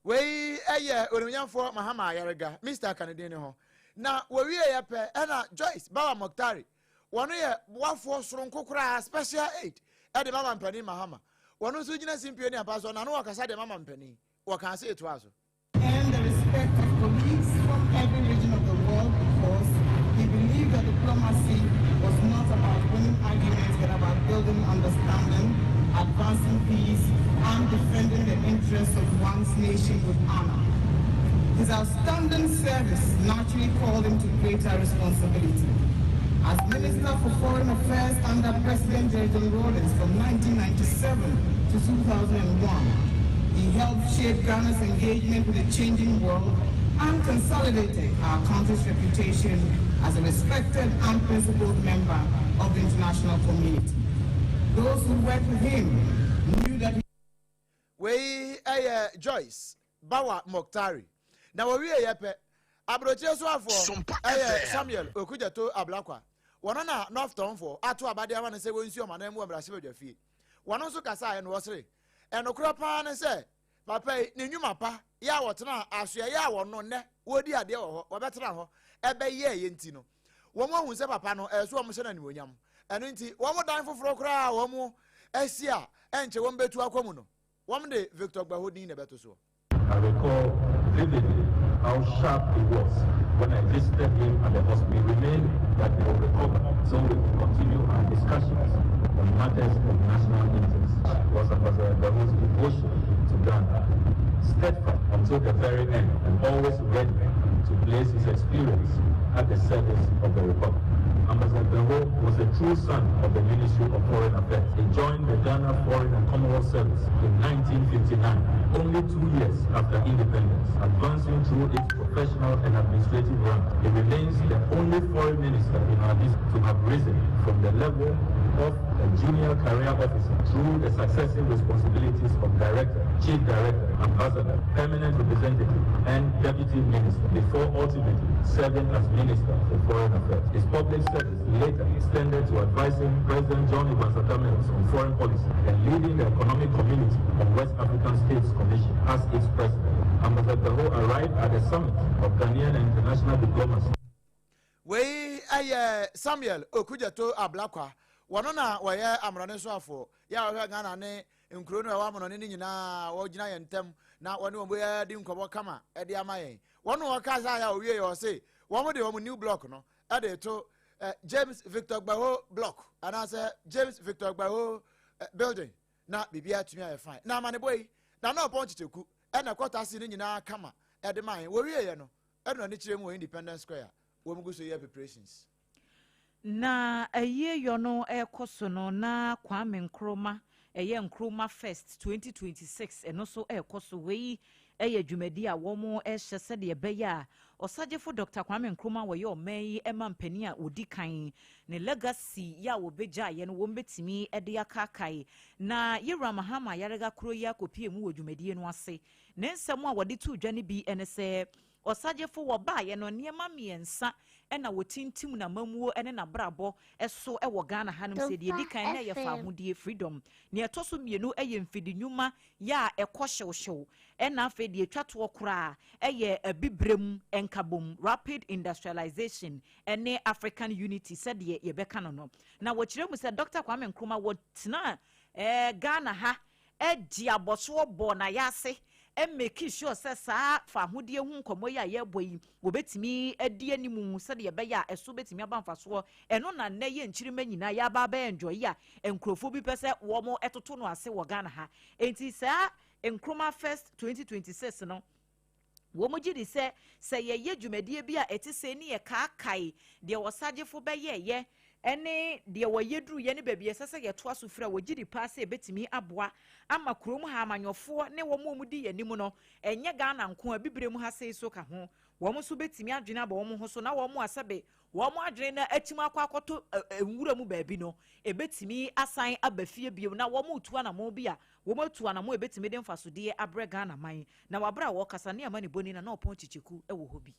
Wei ɛyɛ onimnyamfoɔ Mahama Ayariga, Mr Kanedin ne ho. Na wɔwie yɛ pɛ ɛna Joyce Bawa Mogtari, wɔno yɛ boafoɔ soronko koraa, special aid ɛde mama mpanin Mahama, wɔno nso gyina simpie ne apa so na no wɔkasa de mama mpanin, wɔka ase etoa so. And the respect of colleagues from every region of the world because he believed that diplomacy was not about winning arguments but about building understanding, advancing peace, and defending the interests of one's nation with honor. His outstanding service naturally called him to greater responsibility. As Minister for Foreign Affairs under President Jerry John Rawlings from 1997 to 2001, he helped shape Ghana's engagement with the changing world and consolidated our country's reputation as a respected and principled member of the international community. Those who worked with him knew that he Wei yɛ Joyce Bawa Mogtari. Na wɔwieeɛ pɛ, aburokyire soafoɔ yɛ Samuel Okudzeto Ablakwa. Wɔno na North Tɔnfoɔ ato aba de ama no sɛ wɔnsi wɔn anan mu wɔ mmarahyɛbadwafie. Wɔno nso kasaeɛ na wɔsere. Ɛnokorɛ paa ne sɛ papa yi ne nnwuma pa yɛ a wɔtenaa asoɛeɛ a wɔno nnɛ wɔredi adeɛ wɔ hɔ, wɔbɛtena hɔ ɛbɛyɛeɛ nti no, wɔn ahu sɛ papa no ɛyɛ so wɔn hyɛ no animuonyam. Ɛno nti wɔn dan foforɔ koraa a wɔn asi a ɛnkyɛ wɔn bɛtu akɔ mu no, wɔn de Victor Gbaho din na ɛbɛto soɔ. I recall vividly how sharp he was when I visited him at the hospital. We remain that he will recover so we will continue our discussions on matters of national interest. Was Ambassador Gbaho's devotion to Ghana steadfast until the very end and always ready to place his experience at the service of the Republic. Ambassador Gbeho was a true son of the Ministry of Foreign Affairs. He joined the Ghana Foreign and Commonwealth Service in 1959, only 2 years after independence, advancing through its professional and administrative ranks. He remains the only foreign minister in our history to have risen from the level of a junior career officer through the successive responsibilities of director, chief director, ambassador, permanent representative, and deputy minister before ultimately serving as minister for foreign affairs. His public service later extended to advising President John Evans Atta Mills on foreign policy and leading the Economic Community of West African States Commission as its president. Ambassador Gbeho arrived at the summit of Ghanaian and international diplomacy. Wei yɛ Samuel Okudzeto Ablakwa, wɔno na wɔyɛ amorɔne soafoɔ yɛ a wɔhwɛ Ghana ne nkuro no a ɛwɔ amorɔne no nyinaa, wɔgyina yɛn ntam na wɔne wɔn bɛyɛ di nkɔmmɔ kama de ama yɛn. Wɔn na wɔka saa yɛ a wɔwie yɛ ɔse wɔn de wɔn new block no de to James Victor Gbaho block anaasɛ James Victor Gbaho building na biribiara atumi ayɛ fine. Na amanebɔ yi na na ɔpɔn kyekyeku ɛna ɛkɔta ase no nyinaa kama ɛde ma yɛn. Wɔwie yɛ no ɛna ɔne kyerɛ mu wɔ Independence Square a wɔn gu so yɛ preparations. Na ayieyɔ no rekɔ so no, na Kwame Nkrumah, ɛyɛ Nkrumah Fest 2026, ɛno nso rekɔ so. Wei yɛ dwumadi a wɔrehyɛ sɛdeɛ ɛbɛyɛ a Ɔsagyefo Dɔkta Kwame Nkrumah a ɔyɛ ɔman yi mampanin a ɔdi kan, ne legacy yi a wɔbɛgyaeɛ no wɔbɛtumi de akaakae. Na Yewura Mahama Ayariga koro yi akɔpue mu wɔ dwumadie no ase. Ne nsɛm a wɔde too dwa no bi ne sɛ, Ɔsagyefo, wɔbaeɛ no, nneɛma mmiɛnsa na wɔtintim n'amammuo ne n'abrabɔ so wɔ Ghana hanom sɛ, deɛ ɛdi kan na ɛyɛ fawohodie, freedom, deɛ ɛtɔ so mmienu yɛ mfidinwuma yɛ a ɛkɔ hyewhyew, ɛna afei deɛ ɛtwa toɔ koraa yɛ Abibirem nkabom, rapid industrialization, ne African unity sɛdeɛ yɛbɛka no no. Na wɔkyerɛ mu sɛ Dɔkta Kwame Nkrumah wɔtenaa Ghana ha de abɔsoɔ bɔɔ n'ayase make sure sɛ saa fawohodie ho nkɔmmɔ yi a yɛrebɔ yi, wɔbɛtumi adi anim sɛdeɛ ɛbɛyɛ a ɛso bɛtumi aba mfasoɔ. Ɛno na nnɛ yɛn nkyirimma nyinaa yɛaba abɛ enjoy yi a nkurɔfoɔ bi pɛ sɛ wɔtoto no ase wɔ Ghana ha. Enti saa Nkrumah Fest 2026 no, Wɔgye di sɛ, sɛ yɛyɛ dwumadie bi a ɛte sei ne yɛkaakae deɛ ɔsagyefo bɛyɛeɛ ne deɛ wɔyɛ duruiɛ ne baabi a ɛsɛ sɛ yɛtoa so firi a, wɔgye di paa sɛ ɛbɛtumi aboa ama kurom ha amanyɔfoɔ ne wɔn a wɔdi yɛn anim no, ɛnyɛ Ghana nko a, Abibirem ha sei nso ka ho, wɔn nso bɛtumi adwene aba wɔn ho so na wɔn a sɛbe wɔn adwene no akyim akɔ akɔtɔ nwura mu baabi no, ɛbɛtumi asan aba fie bio na wɔretu anammɔn bi a wɔatu anammɔn a ɛbɛtumi de mfasodeɛ abrɛ Ghana man. Na wɔ abere a wɔrekasa ne amanebɔni na na ɔpɔn kyekyeku wɔ hɔ bi.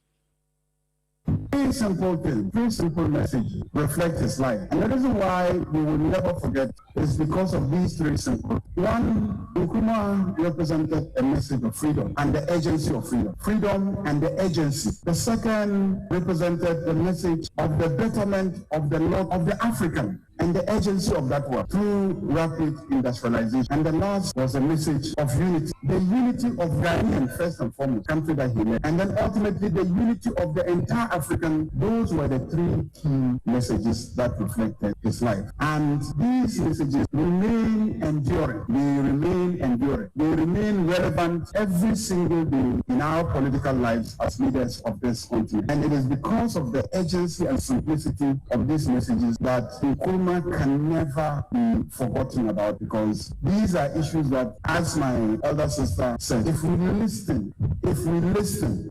Three simple things, three simple messages reflect his life. And the reason why we will never forget is because of these three simple. One, Nkrumah represented a message of freedom and the urgency of freedom. Freedom and the urgency. The second represented the message of the betterment of the lot of the African and the urgency of that work through rapid industrialization. And the last was a message of unity. The unity of Ghanaian, first and foremost, country that he led. And then ultimately the unity of the entire African. Those were the three key messages that reflected his life. And these messages remain enduring. They remain enduring. They remain relevant every single day in our political lives as leaders of this continent. And it is because of the urgency and simplicity of these messages that Nkrumah can never be forgotten about, because these are issues that, as my elder sister said, if we listen,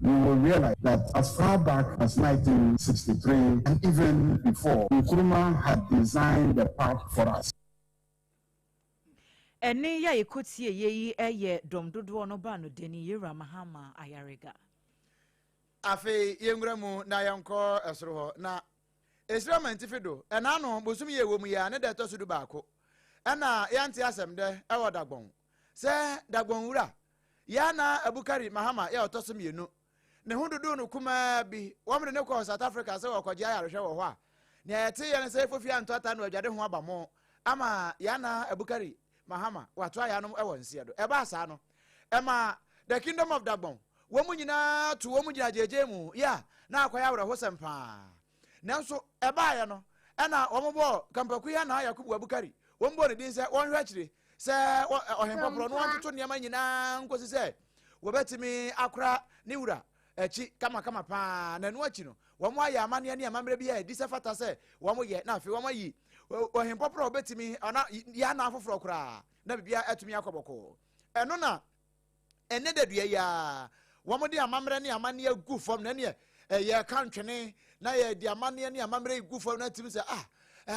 we will realize that as far back as 1963 and even before, Nkrumah had designed the path for us. Ɛnne yi a yɛkɔtieeɛ yi yɛ dɔm dodoɔ no baanodani Yewura Mahama Ayariga. Afei yɛnwura mu na yɛnkɔ soro hɔ, na Esira mantifi do, ɛna ano bosom yi a ɛwɔ mu yi ara ne da ɛtɔ so dubaako, ɛna yɛante asɛm dɛ ɛwɔ Dagbon sɛ Dagbon wura Yana Abukari Mahama yɛ ɔtɔ so mmienu. Ne ho dodoo no kumaa bi, wɔde no kɔɔ South Africa sɛ wɔkɔgye ayarehwɛ wɔ hɔ a, nea yɛteeɛ ne sɛ Fofie antɔ ata no adwade ho aba mo ama Yana Abukari Mahama watoa yanom wɔ nseɛ do. Ɛbaa saa no, ɛmaa The Kingdom of Dagbon wɔn nyinaa to wɔn gyina gyeegyee mu yɛ a na akɔyɛ awerɛhosɛm paa. Nanso ɛbaeɛ no, ɛna wɔbɔɔ Kampaku Yana Yakubu Abukari, wɔbɔɔ ne din sɛ wɔnhwɛ akyire sɛ ɔhempɔporɔ no wɔntoto nneɛma nyinaa nkosi sɛ wɔbɛtumi akora ne wura akyi kamakama paa na ɛno akyi no wɔn ayɛ amanneɛ ne amammerɛ bi a ɛdi sɛ fata sɛ wɔn yɛ na afei wɔn ayi ɔhempɔporɔ a wɔbɛtumi ɔna yɛ anan foforɔ koraa na biribiara atumi akɔ bɔkɔɔ. Ɛno na ɛnɛ dadua yi ara wɔde amammerɛ ne amanneɛ gu fam na ɛneɛ yɛka ntwene na yɛde amanneɛ ne amammerɛ yi gu fam na atumi sɛ ah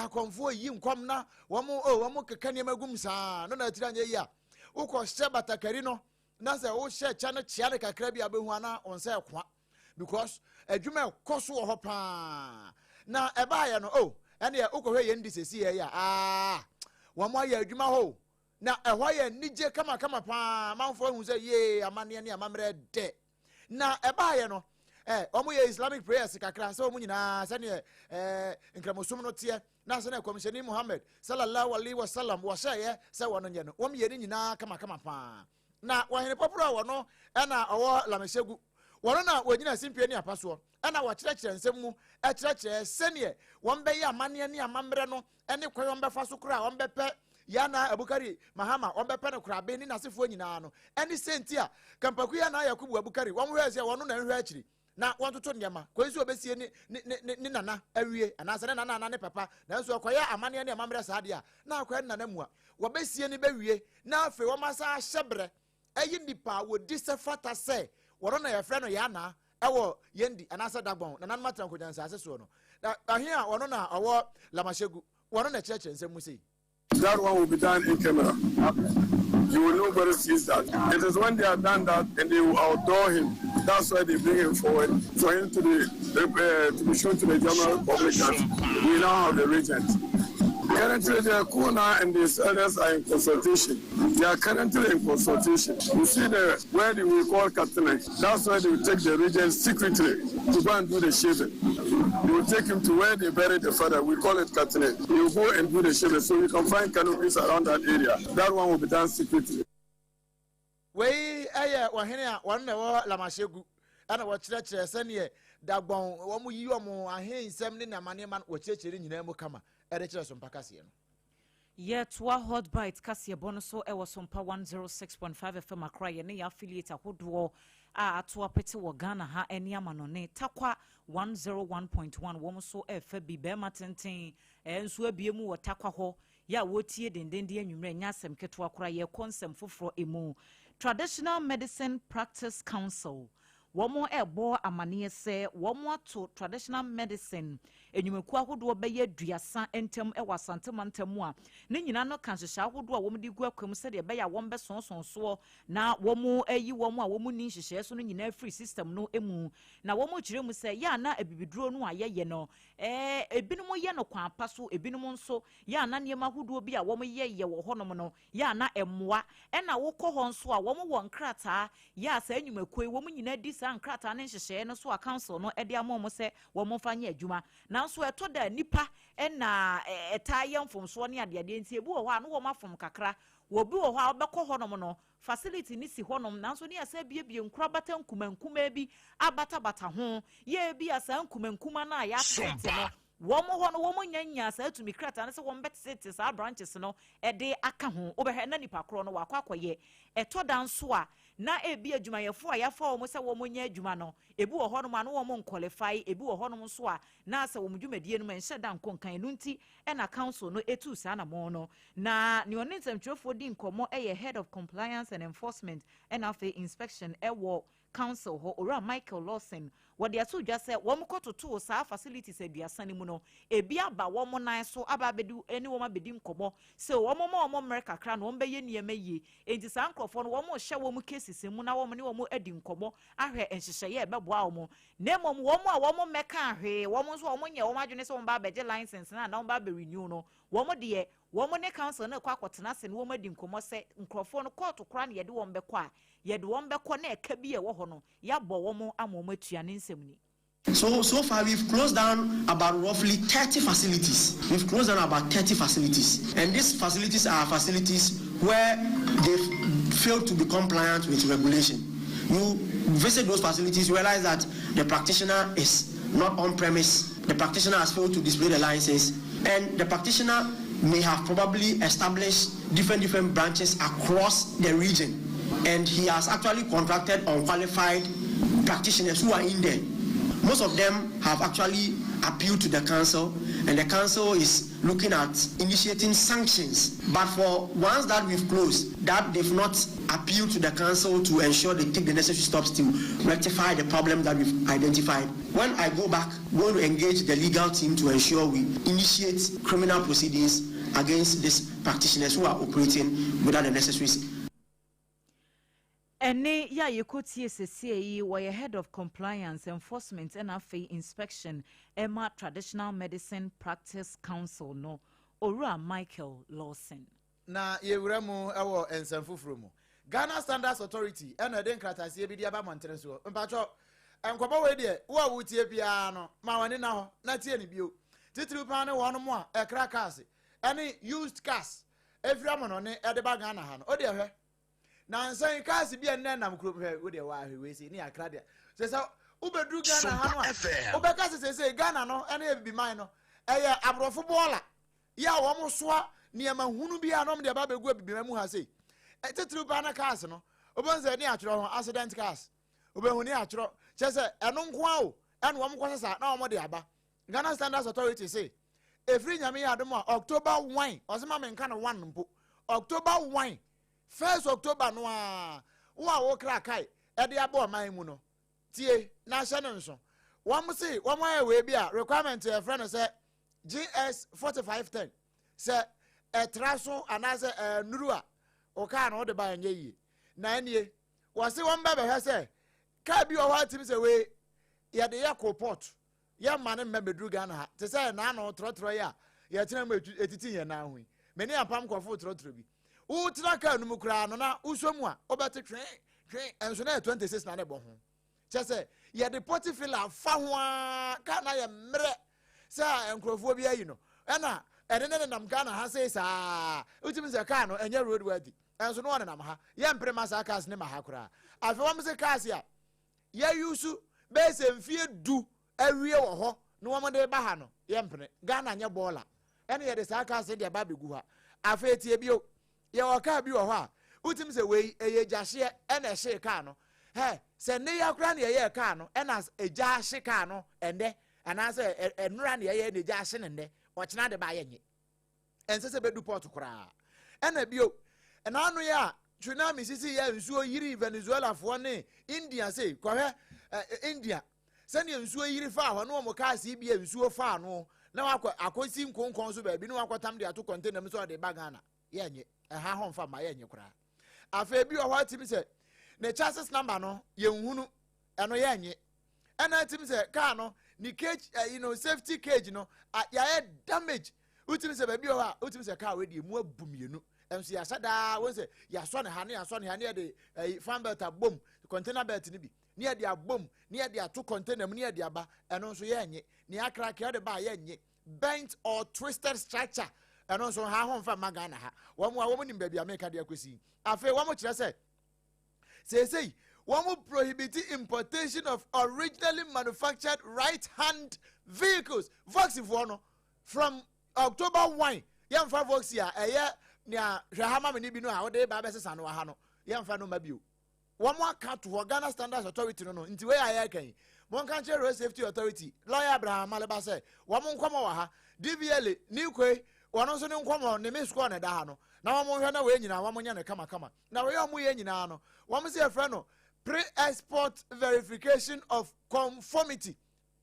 akɔmfoɔ yi nkɔm na wɔn oh wɔn keka nneɛma gum saa no na atiri anyɛ yi a wokɔhyɛ batakari no na sɛ wohyɛ kyɛ no kyea no kakra bi a bɛhu ana wɔn nsa ɛkoa because adwuma ɛkɔ so wɔ hɔ paa na ɛbaayɛ no oh ɛneɛ wokɔhwɛ yɛn di sɛsi yɛ yɛ a ah wɔn ayɛ adwuma hɔ o Na ɛhɔ yɛ anigye kamakama paa. Amanfoɔ ahu sɛ yee amanneɛ ne amammerɛ dɛ. Na ɛbaayɛ no, eh, wɔn yɛ Islamic prayers kakra sɛ wɔn nyinaa sɛdeɛ eh, nkramosom no teɛ na sɛdeɛ kɔmhyɛni Muhammad sallallahu alaihi wasallam wɔhyɛeɛ sɛ wɔn nyɛ no, wɔn yɛ ne nyinaa kamakama paa. Na wɔhene pɔporɔ a wɔno ɛna ɔwɔ Lamesegu, wɔno na wɔgyina simpie ne apa soɔ ɛna wɔkyerɛkyerɛ nsɛm mu ɛkyerɛkyerɛ sɛdeɛ wɔn bɛyɛ amanneɛ ne amammerɛ no ɛne kwan wɔn bɛfa so koraa wɔn bɛpɛ Yana Abukari Mahama wɔn bɛpɛ no korabe ne n'asefoɔ nyinaa no ɛne sɛnti a Kampaku Yana Yakubu Abukari wɔn hwɛɛ sɛ wɔn na nhwɛ akyiri na wɔntoto nneɛma kwan sɛ wɔbɛsie ne ne ne ne nana awie anaasɛ ne nana ana ne papa nanso ɛkɔyɛ amanneɛ ne amammerɛ saa deɛ a na akɔyɛ ne nana mua wɔbɛsie ne bɛwie na afei wɔn asan ahyɛ berɛ ɛyi nipa a wɔdi sɛ fata sɛ wɔn na yɛfrɛ no Yana ɛwɔ Yendi anaasɛ Dagbon nananom atena nkogya nsaase soɔ no na ahe a wɔn na ɔwɔ Lamashegu wɔn na ɛkyerɛkyerɛ nsɛm mu sei. That one will be done in camera. You will nobody sees that. It is when they are done that and they will outdoor him. That's why they bring him forward for him to be to be shown to the general public that we now have a regent. Currently, the Kuna and the elders are in consultation. They are currently in consultation. You see the where they will call Katene. That's where they will take the regent secretly to go and do the shaving. They will take him to where they bury the father. We call it Katene. He will go and do the shaving so you can find canopies around that area. That one will be done secretly. Wei yɛ ɔhene a wɔn na ɛwɔ Lamashegu ɛna wɔkyerɛkyerɛ sɛdeɛ Dagbɔn wɔn yi wɔn ahensɛm ne nneɛma nneɛma no wɔkyerɛkyerɛ ne nyinaa mu kama ɛde kyerɛ Sompa kaseɛ no. Yɛtoa Hot Bite kaseɛbɔ no so wɔ Sompa 106.5 FM Accra yɛne yɛn affiliate ahodoɔ a ato apete wɔ Ghana ha ne amanɔne. Tarkwa 101.1 wɔn nso refa bi. Barima tenten nso abue mu wɔ Tarkwa hɔ yɛ a wɔretie dendenden anwummerɛ ɛnyɛ asɛm ketewa koraa. Yɛrekɔ nsɛm foforɔ mu. Traditional Medicine Practice Council Wɔrebɔ amaneɛ sɛ wɔato traditional medicine nnwumakuo ahodoɔ bɛyɛ aduasa ntam wɔ Asante mantam mu a ne nyinaa no ka nhyehyɛe ahodoɔ a wɔde gu akwan mu sɛdeɛ ɛbɛyɛ a wɔbɛsõsõ soɔ na wɔayi wɔn a wɔnni nhyehyɛeɛ so no nyinaa afiri system no mu. Na wɔkyerɛ mu sɛ yɛ a na abibiduro no a yɛyɛ no ebinom yɛ no kwan pa so, ebinom nso yɛ a na nneɛma ahodoɔ bi a wɔyɛyɛ wɔ hɔnom no yɛ a na ɛmmoa. Ɛna wokɔ hɔ nso a, wɔn wɔ nkrataa yɛ a saa nnwumakuo yi, wɔn nyinaa di saa nkrataa ne nhyehyɛeɛ no so a council no de ama wɔn sɛ wɔn mfa nyɛ adwuma. Nanso ɛtɔ da a nnipa na ɛtaa yɛ mfomsoɔ ne adeadeɛ nti ebi wɔ hɔ a na wɔn afom kakra. Wɔ bi wɔ hɔ a wobɛkɔ hɔnom no, facility no si hɔnom nanso ne yɛasan abuebue nkorabata nkumankumaa bi abatabata ho. Yɛ ebia saa nkumankuma no a yɛatete no, Wɔn hɔ no, wɔn nnya nyaa saa tumi krataa no sɛ wɔn bɛtete saa branches no de aka ho. Wobɛhwɛ na nipa korɔ no wakɔ akɔyɛ. Ɛtɔ da nso a, na ebi adwumayɛfoɔ a yɛafa wɔn sɛ wɔn nyɛ adwuma no, ebi wɔ hɔnom a na wɔn nqualify, ebi wɔ hɔnom nso a na sɛ wɔn dwumadie no mu ɛnhyɛ da nkɔ nkan. Ɛno nti na council no tuu saa anamɔn no. Na nea ɔne nsɛmtwerɛfoɔ di nkɔmmɔ yɛ Head of Compliance and Enforcement ɛna afei Inspection wɔ Council hɔ, Owura Michael Lawson. Wɔde ato dwa sɛ wɔn kɔtotoo saa facilities 30 no mu no, ebi aba wɔn nan so aba abɛdi ne wɔn abɛdi nkɔmmɔ sɛ wɔn ma wɔn mmerɛ kakra na wɔn bɛyɛ nneɛma yie. Enti saa nkurɔfoɔ no, wɔn rehyɛ wɔn cases mu na wɔn ne wɔn adi nkɔmmɔ ahwɛ nhyehyɛeɛ a ɛbɛboa wɔn. Na mmom wɔn a wɔn mmɛkaa hwee, wɔn nso wɔn nyɛ wɔn adwene sɛ wɔn ba abɛgye license no anaa wɔn ba abɛ renew no, wɔn deɛ, wɔn ne council no rekɔ akɔtena ase na wɔn adi nkɔmmɔ sɛ nkurɔfoɔ no kɔɔto koraa na yɛde wɔn bɛkɔ a, yɛde wɔn bɛkɔ na ɛka bi a ɛwɔ hɔ no, yɛabɔ wɔn ama wɔn atua. Ne nsɛm ni. So far we've closed down about roughly 30 facilities. We've closed down about 30 facilities. And these facilities are facilities where they've failed to be compliant with regulation. You visit those facilities, you realize that the practitioner is not on premise, the practitioner has failed to display the license, and the practitioner may have probably established different branches across the region. And he has actually contracted unqualified practitioners who are in there. Most of them have actually appealed to the council, and the council is looking at initiating sanctions. But for ones that we've closed, that they've not appealed to the council to ensure they take the necessary steps to rectify the problem that we've identified. When I go back, we're going to engage the legal team to ensure we initiate criminal proceedings against these practitioners who are operating without the necessary. Ɛne yɛ a yɛkɔtie sesie yi, wɔyɛ Head of Compliance, Enforcement ɛna afei Inspection ɛma Traditional Medicine Practice Council no, Owura Michael Lawson. Na yɛwura mu ɛwɔ nsɛm foforɔ mu. Ghana Standards Authority ɛna ɛde nkrataseɛ bi de aba mmɔntene soɔ. Mpatwɔ, nkɔbɔ wei deɛ, wo a wotie biara no, ma w'ani na hɔ na tie ne bio. Titiriw paa ne wɔn mo a ɛkra cars ɛne used cars efiri amanɔne ɛde ba Ghana ha no. O deɛ, hwɛ nansan cars bi a nnɛ nam kurom. Hwɛ, wo deɛ, waahwɛ wei si ne akra deɛ sɛ wobɛduru Ghana ha no a, wobɛka sɛ Ghana no ɛne Abibiman no ɛyɛ aborɔfo bɔɔla yɛ a wɔn soa nneɛma hunu bi a na wɔn de aba abɛgu Abibiman mu ha sei. Titiriw paa na cars no, wobɛhu sɛ ne atwerɛ ho accident cars, wobɛhu ne atwerɛ kyerɛ sɛ ɛno nko a o ɛna wɔn kɔ sesa na wɔn de aba. Ghana Standards Authority se efiri Nyame yɛ adom a, October 1, ɔsɛ ma menka no 1 mpo, October 1, 1st October no a, wo a wokra kae ɛde abɔ ɔman mu no, tie na ahyɛ no nso. Wɔn se wɔn ayɛ wei bi a requirement yɛfrɛ no sɛ GS 4510, sɛ ɛtra so anaasɛ ɛnuru a, ɔkaa no wode ba ɛnyɛ yie. Na ɛnie wɔse wɔn bɛ bɛhwɛ sɛ kaa bi wɔ hɔ atim sɛ wei yɛde yɛ coal pot, yɛmma ne mma bɛduru Ghana ha, te sɛ naano trɔtrɔ yi a yɛtena mu ɛtiti yɛn nan ho yi. Me ne apam nkɔfo trɔtrɔ bi, wotena kaa no mu koraa no na wosɔ mu a, wobɛte twe twe, ɛnso na yɛ 26 na ne bɔ ho kyɛ sɛ yɛde pɔte fila fa ho a, kaa na yɛ mmerɛ sɛ nkurɔfoɔ bi ayi no ɛna ɛne ne nenam Ghana ha sei saa. Wotumi sɛ kaa no ɛnyɛ road worthy, ɛnso no ɔnenam ha. Yɛmpere ma saa cars ne ma ha koraa. Afei wɔn sɛ cars a yɛyusu bɛyɛ sɛ mfie 10 awie wɔ hɔ na wɔn de ba ha no, yɛmpene. Ghana nyɛ bɔɔla ɛne yɛde saa cars de aba abɛgu ha. Afei tie bio, yɛwɔ kaa bi wɔ hɔ a wotumi sɛ wei ɛyɛ gyahyeɛ ɛna ɛhyee kaa no hɛ sɛ ne yɛ koraa na yɛyɛ kaa no ɛna egya ahye kaa no ɛndɛ, anaasɛ ɛnora na yɛyɛ na egya ahye ne nnɛ, ɔkyena de ba yɛ nye, ɛnsɛ sɛ bɛdu port koraa. Ɛna bio, ɛna yɛ a tsunami sisi yɛ nsuo yiri Venezuela foɔ ne India se kɔhwɛ India sɛnea nsuo yiri faa hɔ ne wɔn cars yi bi a nsuo faa no na wakɔ akɔsi nkonkɔn so baabi na wakɔtam de ato container mu sɛ ɔde ba Ghana, yɛnyɛ ɛha hɔ nfa ma yɛnyɛ koraa. Afei bi wɔ hɔ atim sɛ ne chassis number no yɛnhunu, ɛno yɛnyɛ. Ɛna atim sɛ car no ne cage ɛyi no, safety cage no yɛayɛ damage. Wotumi sɛ baabi wɔ hɔ a wotumi sɛ car wei deɛ mu abu mmienu, ɛnso yɛahyɛ daa wɔn sɛ yɛasɔ ne ha ne yɛasɔ ne ha ne yɛde ɛyi fan belt abom, container belt no bi ne yɛde abom ne yɛde ato container mu ne yɛde aba, ɛno nso yɛnyɛ. Ne akrakra de ba a, yɛnyɛ. Bent or twisted structure, ɛno nso ha ho nfa mma Ghana ha. Wɔn a wɔn nim baabi a meka de akɔsi. Afei wɔn kyerɛ sɛ seesei wɔn prohibit importation of originally manufactured right hand vehicles, Voxy no, from October 1. Yɛmfa Voxy a ɛyɛ nea hwɛ ha ma me ne bi no a wɔde ba abɛsesa no wɔ ha no, yɛmfa no ma bio. Wɔn aka to hɔ, Ghana Standards Authority no. Nti wei a yɛreka yi, monka nkyerɛ Road Safety Authority, lawyer Abraham Amaliba, sɛ wɔn nkɔmɔ wɔ ha, DVLA ne koe, wɔn nso ne nkɔmɔ ne miss call na ɛda ha no, na wɔn nhwɛ na wei nyinaa wɔn nyɛ no kamakama. Na wei a wɔn yɛ nyinaa no, wɔn sɛ yɛfrɛ no Pre-Export Verification of Conformity,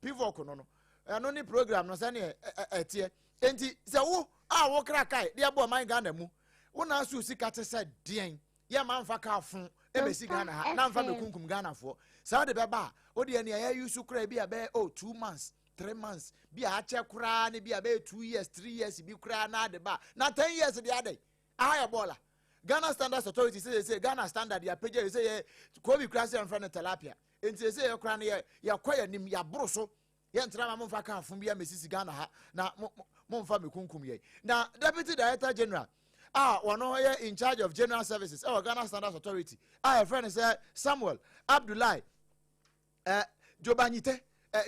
PVOC no no, ɛno ne program no sɛdeɛ ɛteɛ. Enti sɛ wo a wokra kae de abɔ ɔman Ghana mu, wo na aso sika te sɛ deɛn, yɛ ma nfa kaa fo ɛbɛsi Ghana ha na nfa bɛkunkum Ghanafoɔ. Sɛ wode bɛba a, wodeɛ nea yɛayi so koraa bi a bɛyɛ oh 2 months, 3 months bi a akyɛ koraa ne bi a bɛyɛ 2 years, 3 years bi koraa na ade ba na 10 years deɛ adɛn aha yɛ bɔɔla. Ghana Standards Authority sɛ Ghana standard yɛ apagya yɛ sɛ yɛ kobi koraa sɛ yɛmfrɛ no tilapia, nti sɛ yɛ koraa no yɛ yɛkɔ yɛ nim yɛaboro so. Yɛntena ma momfa kaa fo bi amɛsisi Ghana ha na momfa mekunkum yɛn. Na Deputy Director General a wɔno yɛ in charge of general services ɛwɔ Ghana Standards Authority a yɛfrɛ no sɛ Samuel Abdullahi Jobanyite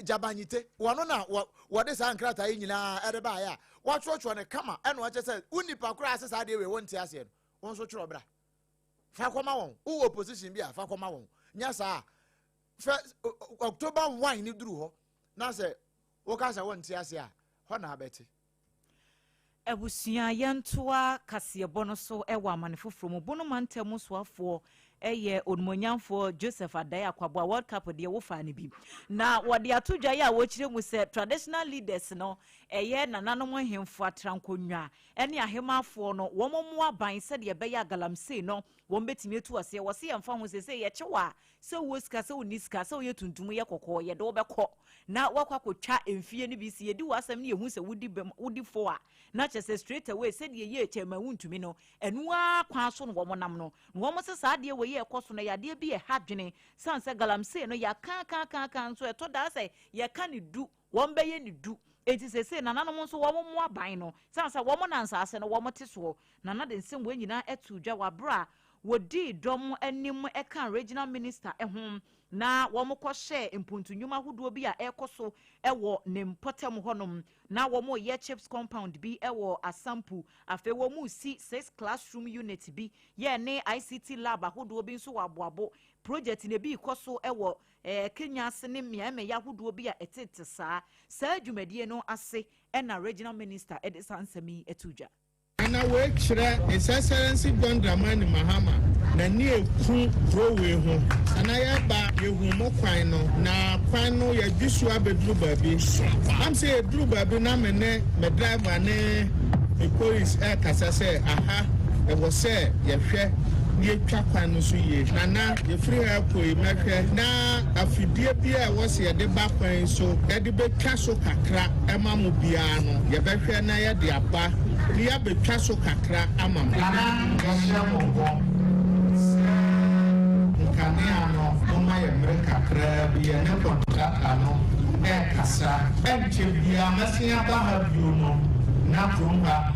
Jabanyite, wɔno na wɔde saa nkrataa yi nyinaa ɛde baeɛ a wɔatwerɛtwerɛ no kama, ɛna wɔkyɛ sɛ wo nipa koraa ase saa deɛ wei wɔnte aseɛ no, wɔn nso twerɛ bra fa kɔma wɔn. Wowɔ opposition bi a, fa kɔma wɔn. Nyɛ saa fɛ October 1 ne duru hɔ na sɛ woka sɛ wɔnte aseɛ a, hɔ na abɛte. Abusua, yɛntoa kaseɛbɔ no so wɔ amane foforɔ mu. Bono mantam soafoɔ ɛyɛ onumonyamfoɔ Joseph Adai Akwaboa. World Cup deɛ, wofa no bi na wɔde ato dwa yi a wɔkyerɛ mu sɛ traditional leaders no, ɛyɛ nananom ahemfo, atrankonnwa ne ahemafoɔ no, wɔn mmoa ban sɛdeɛ ɛbɛyɛ a galamsey no wɔn bɛtumi atu aseɛ. Wɔse yɛmfa ho sɛ yɛkyew a, sɛ wowɔ sika, sɛ wonni sika, sɛ woyɛ tuntum, yɛ kɔkɔɔ, yɛde wobɛkɔ na woakɔ akɔtwa mfie no bi. Si yɛdi w'asɛm no, yɛhu sɛ wodi bɛm, wodi fo a, na kyerɛ sɛ straight away sɛdeɛ yɛ kyɛma wontumi no, ɛno ara kwan so no wɔn nam no na wɔn sɛ saa adeɛ wɔ yi ɛkɔ so no yɛ adeɛ bi ɛha dwene san sɛ galamsey no yɛaka ka ka ka nso ɛtɔ daa sɛ yɛka ne du, wɔn bɛyɛ ne du. Eti sese nananom nso wɔn mmoa ban no san sɛ wɔn na nsaase no wɔn te soɔ. Nana de nsɛm wɔn nyinaa ɛto dwa wɔ abere a wɔdii dɔm anim ɛka regional minister ho na wɔn kɔhyɛ mpuntunnwuma ahodoɔ bi a ɛrekɔ so ɛwɔ ne mpɔtam hɔnom. Na wɔn reyɛ CHPS compound bi ɛwɔ Asampu, afei wɔn resi six classroom unit bi yɛ ne ICT lab ahodoɔ bi nso wɔ Aboabo. Project na ebi rekɔ so ɛwɔ Kenya ase ne mmea mmea ahodoɔ bi a ɛtete saa. Saa dwumadie no ase ɛna regional minister ɛde saa nsɛm yi ɛto dwa. Na wei kyerɛ His Excellency John Dramani Mahama n'ani eku kuro wei ho. Ana yɛba yɛhu mo kwan no, na kwan no yɛdwi so abɛduru baabi am sɛ yɛduru baabi na me ne me driver ne me police ɛrekasa sɛ aha ɛwɔ sɛ yɛhwɛ na yɛtwa kwan no so yie. Nana, yɛfiri ha kɔ yi, mɛhwɛ na afidie bi a ɛwɔ sɛ yɛde ba kwan yi so yɛde bɛtwa so kakra ɛma mo biara no, yɛbɛhwɛ na yɛde aba na yɛabɛtwa so kakra ama mo. Nana, yɛhyɛ mo bɔ sɛ nkanea no, momma yɛ mmere kakraa bi, yɛne contractor no ɛrekasa. Ɛnkyɛ biara mɛsen aba ha bio no na kurom ha.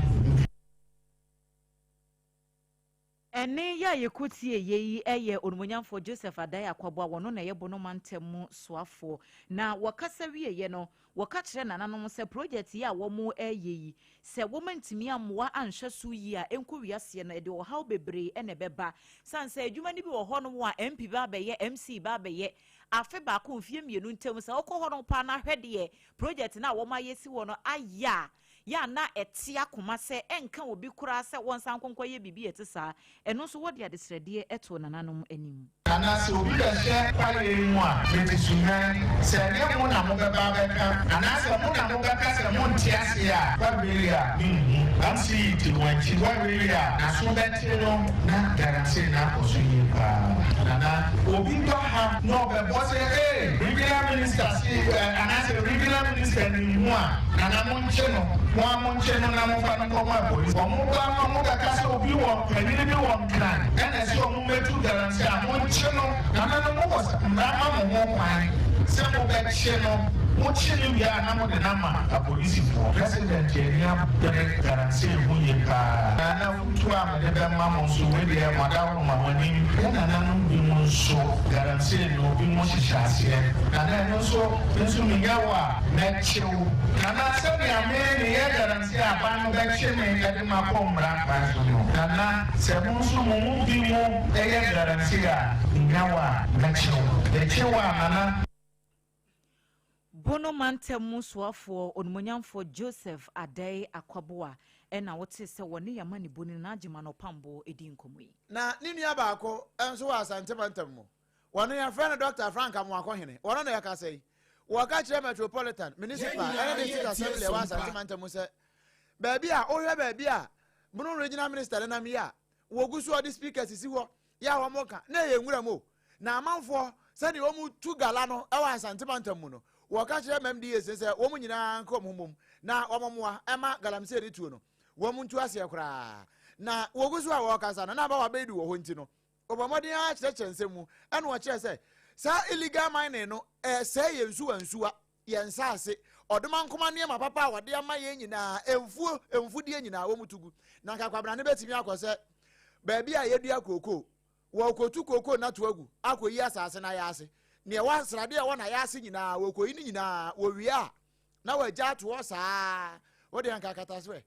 Ɛne yɛ a yɛkɔtie yɛ yi ɛyɛ onumonyamfoɔ Joseph Adai Akwaboa, wɔno na ɛyɛ Bono mantam mu soafoɔ. Na wɔkasa wieɛ no, wɔka kyerɛ nananom sɛ project yi a wɔn ɛyɛ yi, sɛ wɔn ntumi ammoa anhwɛ so yie a, ɛnkɔ wiaseɛ no ɛde ɔhaw bebree ɛna ɛbɛba, san sɛ adwuma no bi wɔ hɔnom a MP ba abɛyɛ, MC ba abɛyɛ, afe baako, mfie 2 ntam sɛ wokɔ hɔnom paa na ahwɛ deɛ project no a wɔn ayɛ si hɔ no ayɛ a, yɛ a na ɛte akoma sɛ ɛnka obi koraa sɛ wɔnsan nkɔnkɔ yɛ biribi ɛte saa. Ɛno nso wɔde adesrɛdeɛ ɛto nananom anim. Nana, sɛ obi bɛhyɛ kwaeɛ yi mu a, mete suhwan sɛ ɛnyɛ mo na mobɛba abɛka, anaasɛ mo na mobɛka sɛ monte aseɛ a, woahwɛ yie a menhu. MC yi te mo akyi, woahwɛ yie a n'aso bɛte no na galamsey no akɔ so yie paa. Nana, obi ba ha na ɔbɛbɔ sɛ ee, regional minister se ɛ, anaasɛ regional minister nim ho a, Nana, monkye no, mo a monkye no na momfa no nkɔma polisi. Wɔn ba no mobɛka sɛ obi wɔ panyin bi wɔ Nkran ɛna ɛsɛ ɔmo mmɛtu galamsey a, monkye no. Nana no, mowɔ mmara ma mo ho kwan sɛ mobɛkye no. Mokye no wie a na mode no ama apolisifoɔ. President ani abere galamsey ho yie paa. Nana, afotuo a mede bɛma mo nso, wei deɛ mo adaworo ma mo anim. Yɛn nananom binom nso, galamsey no binom hyehyɛ aseɛ. Nana, ɛno nso, me nso menya wo a, mɛkye wo. Nana, sɛnea me meyɛ galamsey a aban no bɛkye me de makɔ mmara kwan so no, Nana, sɛ mo nso mo mu bi mo yɛ galamsey a, menya wo a, mɛkye wo. Mekye wo a, Nana. Bono mantam mu soafoɔ onumonyamfoɔ Joseph Adai Akwaboa ɛna wote sɛ wɔne yɛma ne boni na agyema no ɔpamboɔ ɛdi nkɔmmɔ yi. Na ne nua baako nso wɔ Asante mantam mu. Wɔno yɛfrɛ no Dɔkta Frank Amoakohene. Wɔno na ɛkasa yi. Wɔka kyerɛ Metropolitan, Municipal, ɛne District Assembly ɛwɔ Asante mantam mu sɛ baabi a wohwɛ baabi a Bono Regional Minister nenam yi a wɔgu so ɔde speaker sisi hɔ yɛ a wɔn ka na ɛyɛ nwura mu o. Na amanfoɔ sɛdeɛ wɔn tu gala no ɛwɔ Asante mantam mu no, wɔka kyerɛ MMDAs no sɛ wɔn nyinaa nka wɔn ho mmom na wɔn mmoa ɛma galamsey no tuo no wɔn ntu aseɛ koraa. Na wɔgu so a wɔrekasa no na abawa bɛdu wɔ hɔ nti no, Ɔbɔ mmɔden ara kyerɛkyerɛ nsɛm mu ɛna ɔkyerɛ sɛ saa illegal mining no ɛresɛe yɛn nsuwa nsuwa, yɛn nsaase, ɔdomankoma nneɛma papa a wɔde ama yɛn nyinaa, mfuo, mfudeɛ nyinaa wɔn tu gu. Na nka Kwabena bɛtumi akɔ sɛ baabi a yɛdua kookoo, wɔrekɔtu kookoo no ato agu akɔyi asaase no ayɛ ase. Neɛ ɛwɔ sradeɛ a ɛwɔ n'ayɛ ase nyinaa wɔkɔyi no nyinaa, wɔwie a na wɔagya ato hɔ saa. Wodeɛ nka kata so ɛ.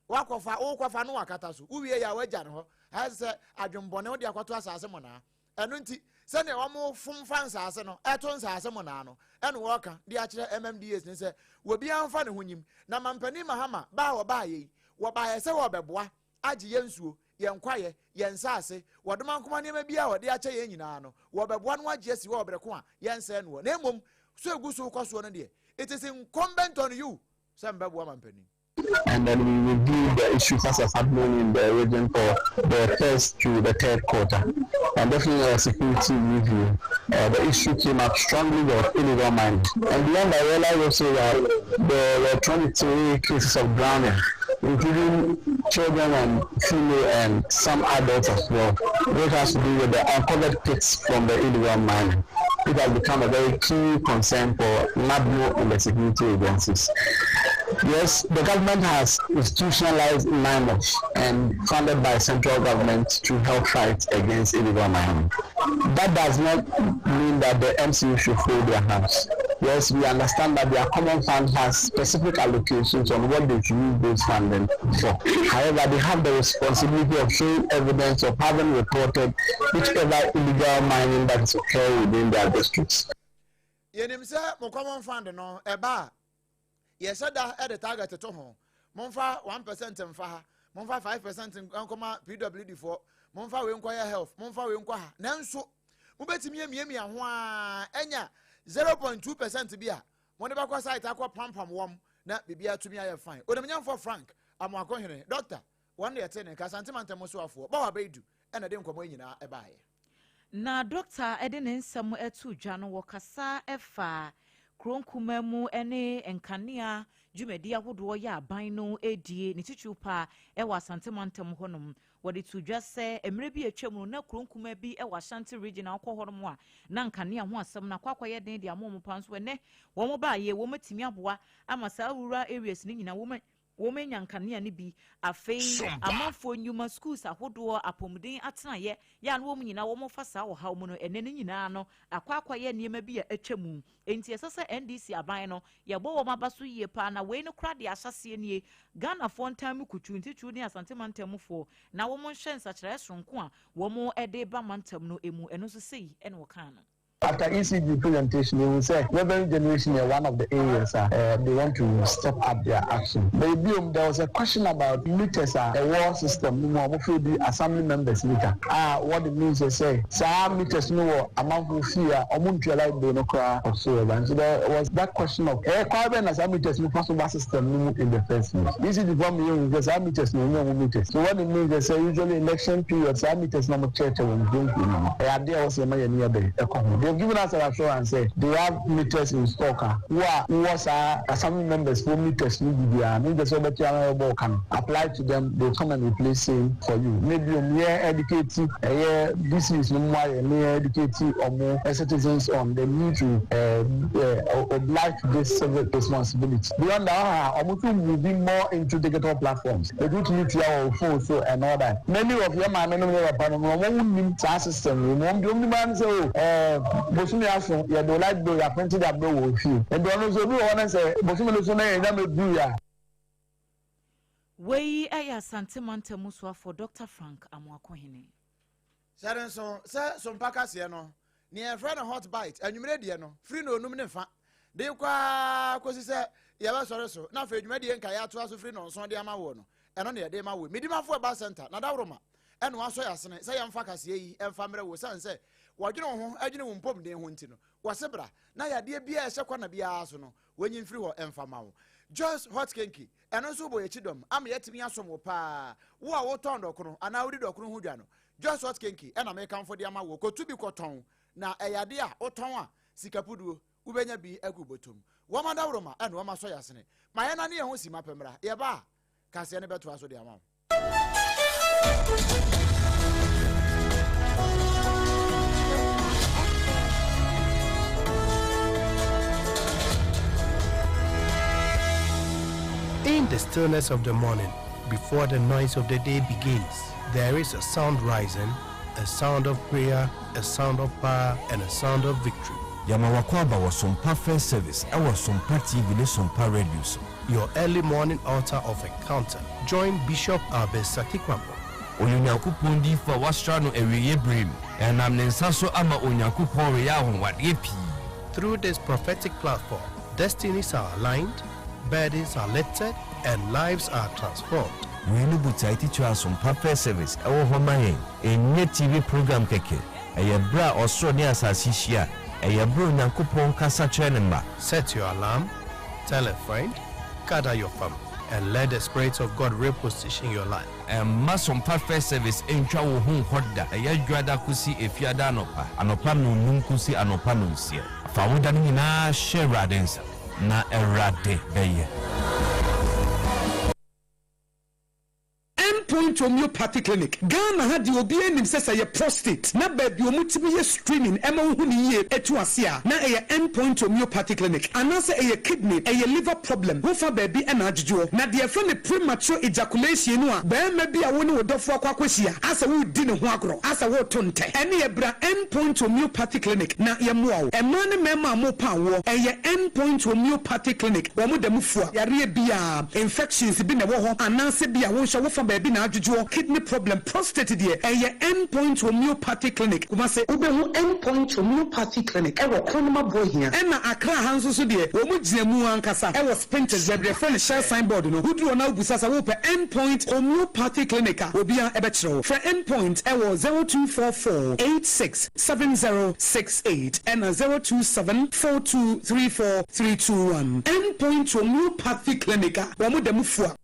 Woakɔfa, wokɔfa no wakata so. Wowie yɛ a woagya no hɔ. Ayɛ sɛ adwembɔne wode akɔto asase monaa. Ɛno nti, sɛdeɛ wɔfom fa nsase no, ɛto nsase monaa no, ɛna wɔka de akyerɛ MMDAs no sɛ obiara mfa ne ho nyim. Na Mampanin Mahama ba a wɔbaeɛ yi, wɔbaeɛ sɛ wɔrebɛboa agye yɛn nsuo, yɛn kwaeɛ, yɛn nsase, wɔdomankoma nneɛma biara a wɔde akyɛ yɛn nyinaa no, wɔrebɛboa no agye asi hɔ wɔ berɛ ko a yɛnsɛe noɔ. Na mmom, so ɛgu so rekɔ soɔ no deɛ, it is incumbent on you sɛ mobɛboa mampanin. And then we review the issues as is happening in the region for the first to the third quarter. And definitely a security review. Uh, the issue came up strongly of illegal mining. And beyond that, I realized also that there were 23 cases of drowning, including children and female and some adults as well, which has to do with the uncovered pits from the illegal mining. It has become a very key concern for NABMO and the security agencies. Yes, the government has institutionalized NIMOS and funded by central government to help fight against illegal mining. That does not mean that the MCU should fold their hands. Yes, we understand that their common fund has specific allocations on what they should use those funding for. However, they have the responsibility of showing evidence of having reported whichever illegal mining that is occurring within their districts. Yɛnim sɛ mo common fund no ɛba a yɛhyɛ da de target to ho momfa 1% mfa ha momfa 5% nkɔma pwd foɔ momfa wei nkɔyɛ health momfa wei nkɔ ha nanso mobɛtumi amiamia ho a ɛnya 0.2% bi a mode bɛkɔ site akɔ pampam wɔm na biribi atumi ayɛ fine. Onimnyamfoɔ Frank Amoakohene, Doctor, wɔn na yɛte ne nka. Asante mantam soafoɔ, Bawa Baidu ɛna de nkɔmmɔ yi nyinaa ɛbaeɛ. Na dɔkta de ne nsɛm too dwa no, wɔkasa faa kuro nkumaa mu ne nkanea dwumadi ahodoɔ yɛ aban no redie, ne titiriw paa wɔ Asante mantam hɔnom. Wɔde too dwa sɛ mmerɛ bi a atwam no na kuro nkumaa bi wɔ Ashanti region a wokɔ hɔnom a na nkanea ho asɛm no akɔ akɔyɛ den de ama wɔn paa nso ɛnnɛ wɔn baayɛ wɔn atumi aboa ama saa rural areas no nyinaa wɔn Wɔanya nkanea no bi. Afei amanfoɔ nnwuma, schools ahodoɔ, apɔmuden atenaeɛ, yɛ a na wɔn nyinaa wɔfa saa ɔhaw mu no, ɛnnɛ ne nyinaa no akɔ akɔyɛ nneɛma bi a atwa mu. Enti ɛsɛ sɛ NDC aban no, yɛbɔ wɔn aba so yie paa na wei no koraa deɛ ahyɛaseɛ nie. Ghanafoɔ ntaa mu kutuu, ntitiriw ne Asante mantam mufoɔ, na wɔn nhwɛ nsakyeraeɛ soronko a wɔde reba mantam no mu. Ɛno nso sei na wɔkaa no. After ECG presentation yehu sɛ revenue generation yɛ one of the areas a they want to step up their action. But biom there was a question about meters a ɛwɔ system no mu a wɔfrɛ bi assembly members meter a what it means yɛ sɛ saa meters no wɔ amanfoɔ fie a wɔntua light bill no koraa whatsoever. Nti there was that question of ɛyɛ kwan bɛn na saa meters no fa so ba system no mu in the first place. ECG foɔ ama yɛhu sɛ saa meters no ɛnyɛ wɔn meters. So what it means yɛ sɛ usually election period saa meters no a wɔkyerɛkyerɛ wɔ nkuro nkuro mu no ɛyɛ adeɛ a ɛwɔ sɛ yɛma yɛn ani yɛ dɛn ɛkɔ ho. They have given us an assurance sɛ they have meters in stock a wo a wowɔ saa assembly members foɔ meters no bi biara no nkyɛ sɛ wobɛtua na yɛbɔ wo ka no apply to them they will come and replace same for you. Na biom yɛ educate ɛyɛ DCs no mmoa yɛn na yɛ educate wɔn citizens on the need to oblige to this civic responsibility. Beyond that ɔha wɔn nso moving more into digital platforms. Ebi wotumi tua wɔ wo phone so and all that. Many of yɛn maame nom ne yɛn papa nom no wɔn nnim saa system wei mu. Wɔn deɛ wɔn nim ara ne sɛ oh ɛɛ bosome aso yɛde wo light bill yɛaprinte de abrɛ wɔ fie. Nti ɔno nso obi wɔ hɔ na sɛ bosome no so na yɛnya mɛduru a. Wei yɛ Asante Mantam mu soafoɔ Dɔkta Frank Amoakohene. Hyɛ no nso sɛ sompa kaseɛ no, nea yɛfrɛ no hot bite, anwummere deɛ no, firi nnɔnnum ne fa de rekɔ ara kɔsi sɛ yɛbɛsɔre so, na afei dwumadie nkaeɛ atoa so firi nnɔnson de ama woɔ no, ɛno na yɛde rema wo. Medimafo Herbal Centre, Nadaworoma, ɛna wasɔ yɛn asene sɛ yɛmfa kaseɛ yi mfa mmerɛ wo, ɛsiane sɛ Wɔdwene wo ho dwene wo mpɔmuden ho nti no, wɔse bra na yadeɛ biara a ɛhyɛ kɔna biara so no, wɔnyi mfiri hɔ mfa ma wo. Joyce Hot Kenki, ɛno nso wobɔ yɛn akyi dɔm ama yɛatumi asom wo paa. Wo a wotɔn dɔkono anaa wodi dɔkono ho dwa no, Joyce Hot Kenki na mekamfo de ama wo. Kɔtu bi kɔtɔn, na ɛyɛ adeɛ a wotɔn a sika puduo wobɛnya bi agu bɔtɔm. Wɔn adaworoma na wɔn asɔ yɛn asene. Ma yɛnnane yɛn ho simma pɛ mmra. Yɛba a, kaseɛ no bɛtoa so de ama wo. In the stillness of the morning, before the noise of the day begins, there is a sound rising, a sound of prayer, a sound of power, and a sound of victory. Yɛma w'akwaaba wɔ Sompa First Service ɛwɔ Sompa TV ne Sompa Radio so. Your early morning altar of encounter. Join Bishop Albert Sakikwampo. Ɔyɛ Onyankopɔn diyifo a wɔasra no awieeɛ bere mu. Ɛnam ne nsa so ama Onyankopɔn reyɛ anwonwadeɛ pii. Through this prophetic platform, destinies are aligned, burdens are lifted, and lives are transformed. Wei ne botae titire a Asompa First Service wɔ hɔ ma yɛn. Ɛnyɛ TV program kɛkɛ. Ɛyɛ berɛ a ɔsoro ne asase hyia. Ɛyɛ berɛ a Onyankopɔn kasa kyerɛ ne mma. Set your alarm, tell a friend, gather your family, and let the Spirit of God reposition your life. Mma Sompa First Service ntwa wo ho nkɔ da. Ɛyɛ Dwoada kosi Efiada anɔpa, anɔpa nnɔnnum kosi anɔpa nnɔnsia. Fa wo da no nyinaa hyɛ Awurade nsa, na Awurade bɛyɛ. End Point Homeopathy Clinic, Ghana ha deɛ obiara nim sɛ sɛ ɛyɛ prostate na baabi a wɔtumi yɛ screening ma wohu no yie tu ase a, na ɛyɛ End Point Homeopathy Clinic. Anaasɛ ɛyɛ kidney, ɛyɛ liver problem, wofa baabi na adwodwoɔ. Na deɛ yɛfrɛ no premature ejaculation no a, barima bi a wo ne wo dɔfoɔ akɔ akɔhyia asɛ woredi ne ho agorɔ, asɛ woreto ntɛ, ɛneɛ bra End Point Homeopathy Clinic na yɛmmoa wo. Mmaa ne mmarima a morepa awoɔ, ɛyɛ End Point Homeopathy Clinic, wɔn da mu fua yareɛ biara. Infections bi na ɛwɔ hɔ anaasɛ bi a wo nso wofa baabi na adwodwoɔ, kidney problem, prostate deɛ ɛyɛ End Point Homeopathy Clinic, Kumasi. Wobɛhu End Point Homeopathy Clinic wɔ Kronum Aboahia ɛna Accra ha nso so deɛ wɔn gyina mu ankasa wɔ Spintex baabi yɛfrɛ no Shell sign board no, woduru hɔ na wobisa sɛ wopɛ End Point Homeopathy Clinic a obiara bɛkyerɛ wo. Frɛ End Point wɔ 0244 86 7068 ɛna 027 4234 321. End Point Homeopathy Clinic a wɔn da mu fua.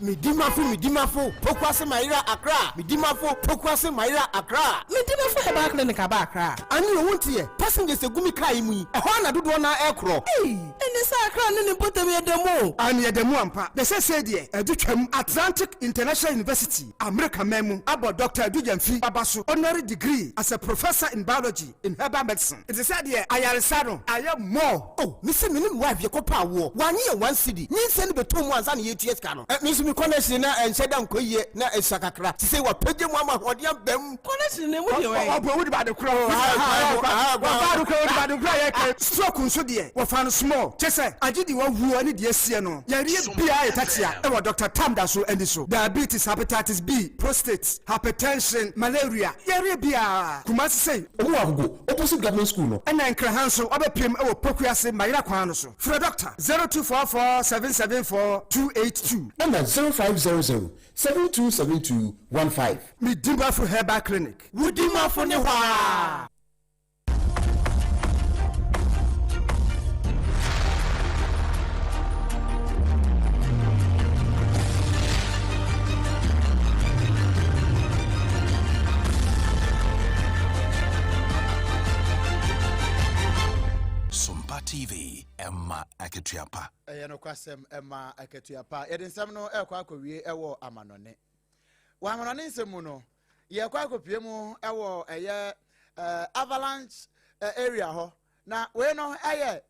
Medimafo Medimafo Pokuase Mayera Accra Medimafo Pokuase Mayera Accra. Medimafo Herbal Clinic aba Accra. Ane o wonteɛ, passengers egu me car yi mu yi, ɛhɔ ara na dodoɔ no ara ɛrekorɔ. Ei! Ɛnne sɛ Accra ne ne mpɔtam yɛ da mu o. Aane yɛda mu ampa, na seesei deɛ ɛde twam. Atlantic International University, Amerika man mu, abɔ Dɔkta Adu Gyamfi aba so honorary degree as a Professor in Biology in Herbal Medicine. Nti sɛ deɛ ayaresa no ayɛ more. Oh me se me ne me wife yɛkɔ pɛ awoɔ wanye yɛn one cedi nyinsɛn no bɛtɔ mu ansa na yɛtua sika no eh me nso me connection na ɛnhyɛ da nkɔ yie na ɛsua kakra sisei wapagya mu ama ahoɔden aba mu. Connection no emu deɛ ɔyɛ. Ɔbɔ wodi baade korɔ wɔfa ade korɔ wodi baade korɔ yɛ kɛ stroke nso deɛ wɔfa no small kyɛ sɛ agye deɛ wawuo ne deɛ asie no yareɛ biara yɛ tatia ɛwɔ Doctor Tam da so ani so diabetes hepatitis B prostate hypertension malaria yareɛ biara Kumasi sei. Ɔmo wɔ Agogo opposite government school no. Ɛna Nkran ha nso wabɛpiem wɔ Pokuase Mayera kwan no so. Frɛ Dɔkta 0244 774 282. Ɛna 0500 7272 15. Medimafo Herbal Clinic, wo dimafo ne hɔ ara. Sompa TV, ɛma akatua pa. Ɛyɛ nokwasɛm, ɛma akatua pa. Yɛde nsɛm no ɛrekɔ akɔwie ɛwɔ amanɔne. Wɔ amanɔne nsɛm mu no, yɛrekɔ akɔpie mu ɛwɔ ɛyɛ avalanche area hɔ. Na wei no ɛyɛ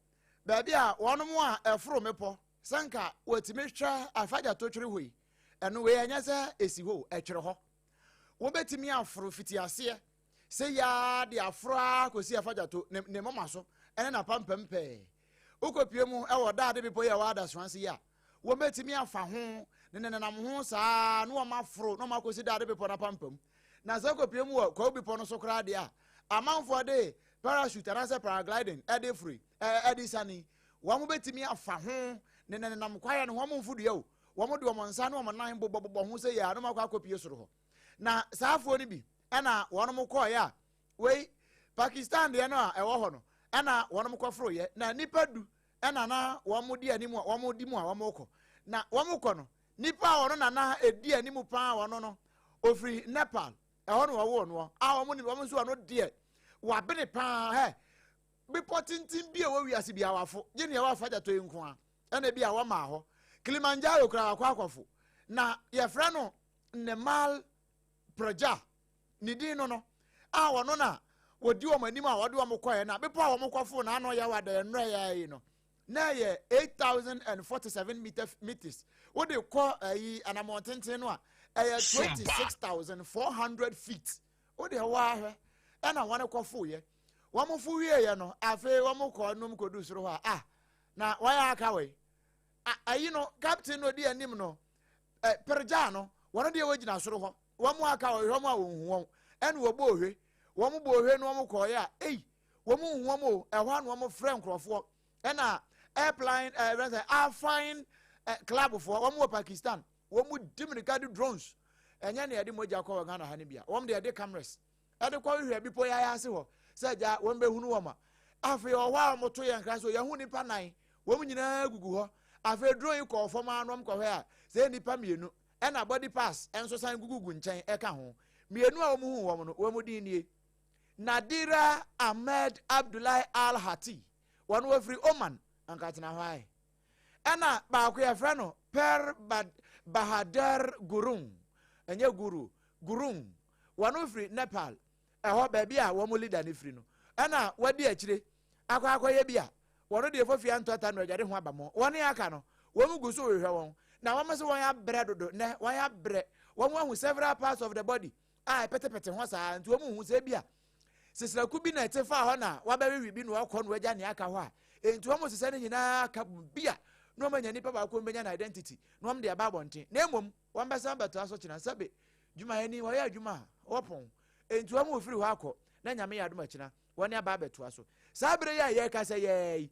baabi a wɔn a ɛforo mmepɔ sɛ nka wɔtumi hwɛ afagyato twere hɔ yi. Ɛno wei ɛnyɛ sɛ esi hɔ, ɛtwere hɔ. Wɔbɛtumi aforo fiti aseɛ sɛ yaa de aforo ara kɔsi afagyato ne ne moma so ɛne n'apampam pɛɛ. Wokɔpie mu ɛwɔ daade bepɔ yi a ɛwɔ Adasoa ase yi a, wɔbɛtumi afa ho ne nenam ho saa na wɔn aforo na wɔn akɔsi daade bepɔ n'apampam. Na sɛ wokɔpie mu wɔ Kwawu bepɔ no so koraa deɛ a, amanfoɔ de parachute anaasɛ paragliding ɛde foro yi, ɛde siane yi, wɔn bɛtumi afa ho ne nenam kwaeɛ no ho, wɔn mfo dua o, wɔn de wɔn nsa ne wɔn nan bobɔbobɔ ho sɛ yɛ a na wɔn akɔ akɔpie soro hɔ. Na saa afoɔ no bi ɛna wɔn kɔɔeɛ a Wei, Pakistan deɛ no a ɛwɔ hɔ no, ɛna wɔnom kɔforoeɛ, na nnipa du ɛna na wɔn di anim a wɔn di mu a wɔn rekɔ. Na wɔn kɔ no, nipa a wɔn na na edi anim paa wɔn no, ofiri Nepal, ɛhɔ na wɔwoo noɔ, a wɔn nim wɔn nso wɔn deɛ wabene paa hɛ bepɔ tenten bi a ɛwɔ wiase bi awafo gye nea ɛwɔ afagyato yi nko a ɛna bi a wɔmaa hɔ Kilimanjaro koraa wakɔ akɔfo na yɛfrɛ no Nemal Praja ne din no no a wɔno na wɔdi wɔn anim a wɔde wɔn kɔɛ na bepɔ a wɔn kɔfo na ano yɛ wada nnora yɛ yi no na ɛyɛ 8047 meter meters wode kɔ ayi anamɔn tenten no a ɛyɛ 26400 feet wode ɛwɔ ahwɛ ɛna wɔn kɔfo yɛ wɔn fo wie yɛ no afei wɔn kɔ nom kɔdu soro hɔ a ah na wɔyɛ aka wɔ yi ayi no captain no odi anim no ɛ pergya no wɔn deɛ wɔgyina soro hɔ wɔn aka wɔhwɛ wɔn a wɔnhu wɔn ɛna wɔbɔ ohwe wɔn bɔ ohwe no wɔn kɔɔyɛ a ei wɔn nhu wɔn o ɛhɔ ano wɔn frɛ nkurɔfoɔ ɛna airplane ɛɛ eh, sɛ alfine eh, clubfoɔ wɔn wɔ Pakistan wɔn di mirika de drones ɛnyɛ nea yɛde mogya kɔ wɔ Ghana ha no bia wɔn de yɛde cameras ɛde kɔ hwehwɛ bepɔ yɛ ayɛ ase hɔ sɛ gya wɔn bɛhunu wɔn a afei ɔhɔ a wɔto yɛn nkra so yɛho nipa nan wɔn nyinaa gugu hɔ afei drone yi kɔɔ fam ano wɔn kɔhwɛ a sɛ nipa mmienu ɛna body parts nso san gugugu nkyɛn ɛka ho. Mmienu a wɔhuu wɔn no, wɔn din nie, Nadira Ahmed Abdullahi Al Hati, wɔn wɔfiri Oman, anka tena hɔ ae. Ɛna baako yɛfrɛ no Per Bahadur Gurung, ɛnyɛ Guru, Gurung, wɔn firi Nepal, ɛhɔ baabi a wɔn leader no firi no. Ɛna wadi akyire akɔ akɔyɛ bi a Wɔn deɛ fofia ntɔ ta no adware ho aba mo. Wɔn aka no, wɔn gu so rehwehwɛ wɔn. Na wɔn se wɔn abrɛ dodo nɛ, wɔn abrɛ. Wɔn ahu several parts of the body a ɛpetepete ho saa, nti wɔn nhu sɛ ebia sesraku bi na ɛte faa hɔ na wabɛwewe bi na wakɔ na wagya nea aka hɔ a. Enti wɔn sesɛ no nyinaa aka bi a na wɔn anya nipa baako wɔn bɛnya no identity na wɔn de aba abɔnten. Na mmom wɔn bɛsan bɛtoa so kyena sɛbe dwumayɛni wɔyɛ adwuma a wɔpɔn. Enti wɔn refiri hɔ akɔ na Nyame yɛ adom akyena wɔne aba abɛtoa so. Saa bere yi a yɛrekasa yi,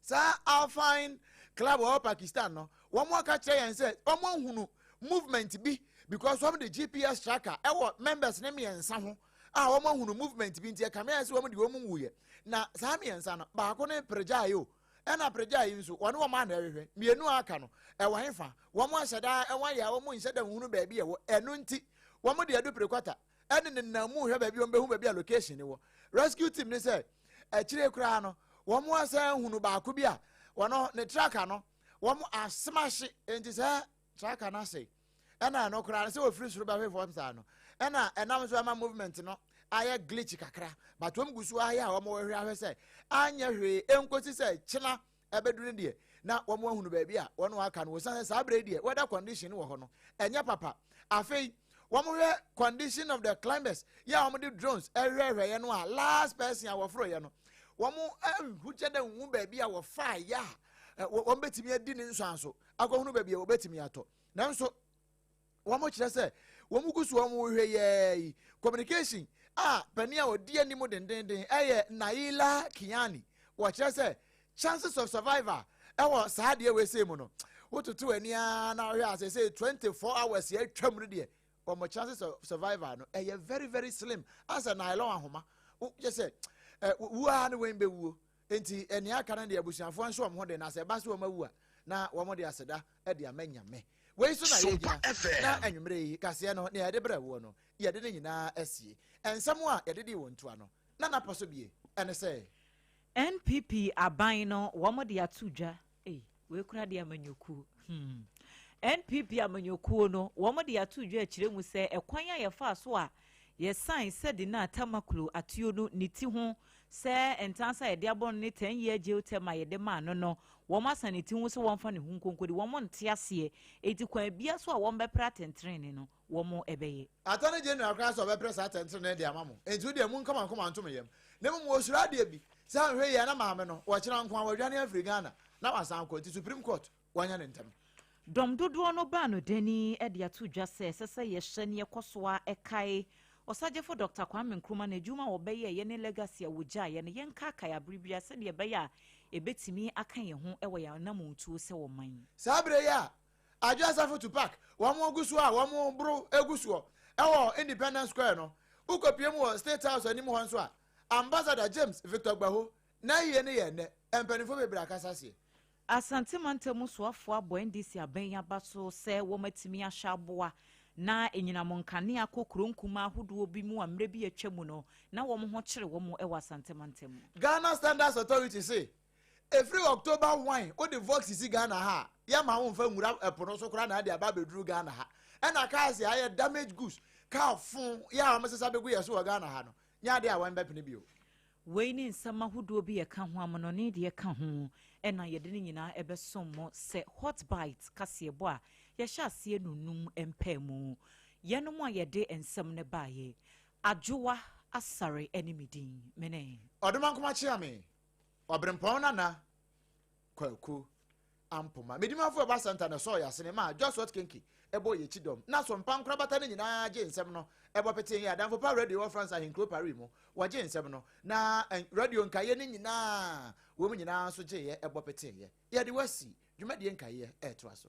saa Alpine Club wɔ Pakistan no, wɔn aka kyerɛ yɛn sɛ wɔn ahunu movement bi because wɔn de GPS tracker ɛwɔ members ne mmiɛnsa ho a wɔn ahunu movement bi nti ɛkame ayɛ sɛ wɔn de wɔn nwuiɛ na saa mmiɛnsa no baako ne pergya yi o ɛna pergya yi nso wɔne wɔn ana ɛhwehwɛ mmienu a aka no ɛwɔ hefa wɔn ahyɛ daa ɛwɔ ayɛ a wɔn nhyɛ da nhunu baabi ɛwɔ ɛno nti wɔn de adu prekwata ɛne nenam mu hwɛ baabi wɔn bɛhu baabi a location no wɔ rescue team ne sɛ akyire koraa no wɔn asan hunu baako bi a wɔn ne traka no wɔn asemahye nti sɛ traka no ase ɛna ɛno koraa no sɛ wɔfiri soro bɛhwe fam saa no ɛna ɛnam so ama movement no ayɛ glitch kakra but wɔn gu so ayɛ a wɔn wɔhwɛ ahwɛ sɛ anyɛ hwee nkosi sɛ kyena ɛbɛdu no deɛ na wɔn ahunu baabi a wɔn aka no wɔsan sɛ saa berɛ deɛ weather condition wɔ hɔ no ɛnyɛ papa afei wɔn hwɛ condition of the climbers yɛ a wɔn de drones ɛhwɛhwɛ yɛ no a last person a wɔforo yɛ no wɔn nhu kyɛ dɛ nhu baabi a wɔfa yɛ a wɔn bɛtumi adi ne nsɔanso akɔhunu baabi a wɔbɛtumi atɔ nanso Wɔn kyerɛ sɛ wɔn gu so wɔn rehwɛ yɛɛ yi communication a panin a ɔdi anim dendenden ɛyɛ Naila Kiani. Wɔkyerɛ sɛ chances of survival ɛwɔ saa adeɛ wei sei mu no wototo ani ara na wohwɛ a sɛ 24 hours yɛ atwam no deɛ wɔn chances of survival no ɛyɛ very very slim asɛ nylon ahoma kyɛ sɛ wuo ara ne wɔn bɛwuo nti ɛnea aka no deɛ abusuafoɔ nso wɔn ho de na sɛ ɛba so wɔn awu a na wɔn de aseda de ama nyame wei so na yɛgyina na anwummerɛ yi kaseɛ no nea yɛde brɛ woɔ no yɛde ne nyinaa asie nsɛm a yɛde di wɔn ntoa no na napɔ so bie ɛne sɛ NPP aban no wɔn de ato dwa ei wei kora de amanyɔkuo hmm. NPP amanyɔkuo no wɔn de ato dwa akyerɛ mu sɛ ɛkwan a yɛfaa so a yɛsan sɛ de na Tamaklo atuo no ne ti ho sɛ ntansa a yɛde abɔ no ne 10 year jail term a yɛde maa no no wɔn asan ne ti ho sɛ wɔmfa ne ho nkonkodi wɔn nte aseɛ eti kwan bia so a wɔn bɛpere atɛntrenee no wɔn ɛbɛyɛ. Attorney General koraa sɛ ɔbɛpere saa atɛntrenee de ama mo enti wo deɛ monka mo akoma nto mo yam na mmom wɔsuro adeɛ bi sɛ anhwɛ yie a na maame no wɔkyena nko a wadwane afiri Ghana na wasan akɔ nti Supreme Court wɔnyɛ no ntɛm. Dɔm dodoɔ no baa no dani de ato dwa sɛ ɛsɛ sɛ yɛhyɛ na yɛkɔ so ara kae Ɔsagyefo Dɔkta Kwame Nkrumah n'adwuma a ɔbɛyɛeɛ ne legacy a ɔgyaeɛ no, yɛnkaakae abere biara sɛdeɛ ɛbɛyɛ a ɛbɛtumi aka yɛn ho wɔ yɛn anammɔntuo sɛ ɔman. Saa berɛ yi a Adwo Asafo Tupac wɔn gu so a wɔn boro gu soɔ wɔ Independence Square no, Wokɔpue mu wɔ State House anim hɔ nso a, Ambassador James Victor Gbaho n'ayie no yɛ nnɛ. Mpanimfoɔ bebree akasa aseɛ. Asante mantam mu soafoɔ abɔ NDC abɛn yi aba so sɛ wɔatumi ahyɛ aboa na anyinam nkanea kɔ kuro nkumaa ahodoɔ bi mu a mmerɛ bi atwa mu no na wɔn ho kyere wɔn wɔ Asante mantam mu. Ghana Standards Authority se ɛfiri October 1 wode Vox si Ghana ha a, yɛmma wo mfa nwura ɛpo no so koraa na ade aba abɛduru Ghana ha. Ɛna cars a ayɛ damage goods, car fo yɛ a wɔsesa bɛgu yɛ so wɔ Ghana ha no, nyɛ adeɛ a wɔbɛpene bio. Wei ne nsɛm ahodoɔ bi a ɛka ho amonɔne deɛ ɛka ho na yɛde ne nyinaa ɛbɛsom mo sɛ Hot Bite kaseɛbɔ a yɛhyɛ aseɛ nonum mpaamu. Yɛnom a yɛde nsɛm no baeɛ, Adwoa Asare ne me din, mene. Ɔdomankoma Kyeame, Ɔberempɔn Nana Kwaku Ampoma. Medimafo Ɛba Center na ɛsɔɔ yɛn asene maa Joshua Kenke bɔɔ yɛn kyidɔm. Na so mpa nkorabata no nyinaa gyee nsɛm no bɔ petee yɛn adamfo pa radio wɔ France ahenkuro Paris mu. Wɔgyee nsɛm no, na radio nkaeɛ no nyinaa, wɔn nyinaa nso gyeeɛ bɔ peteeɛ. Yɛde wo asi dwumadie nkaeɛ retoa so.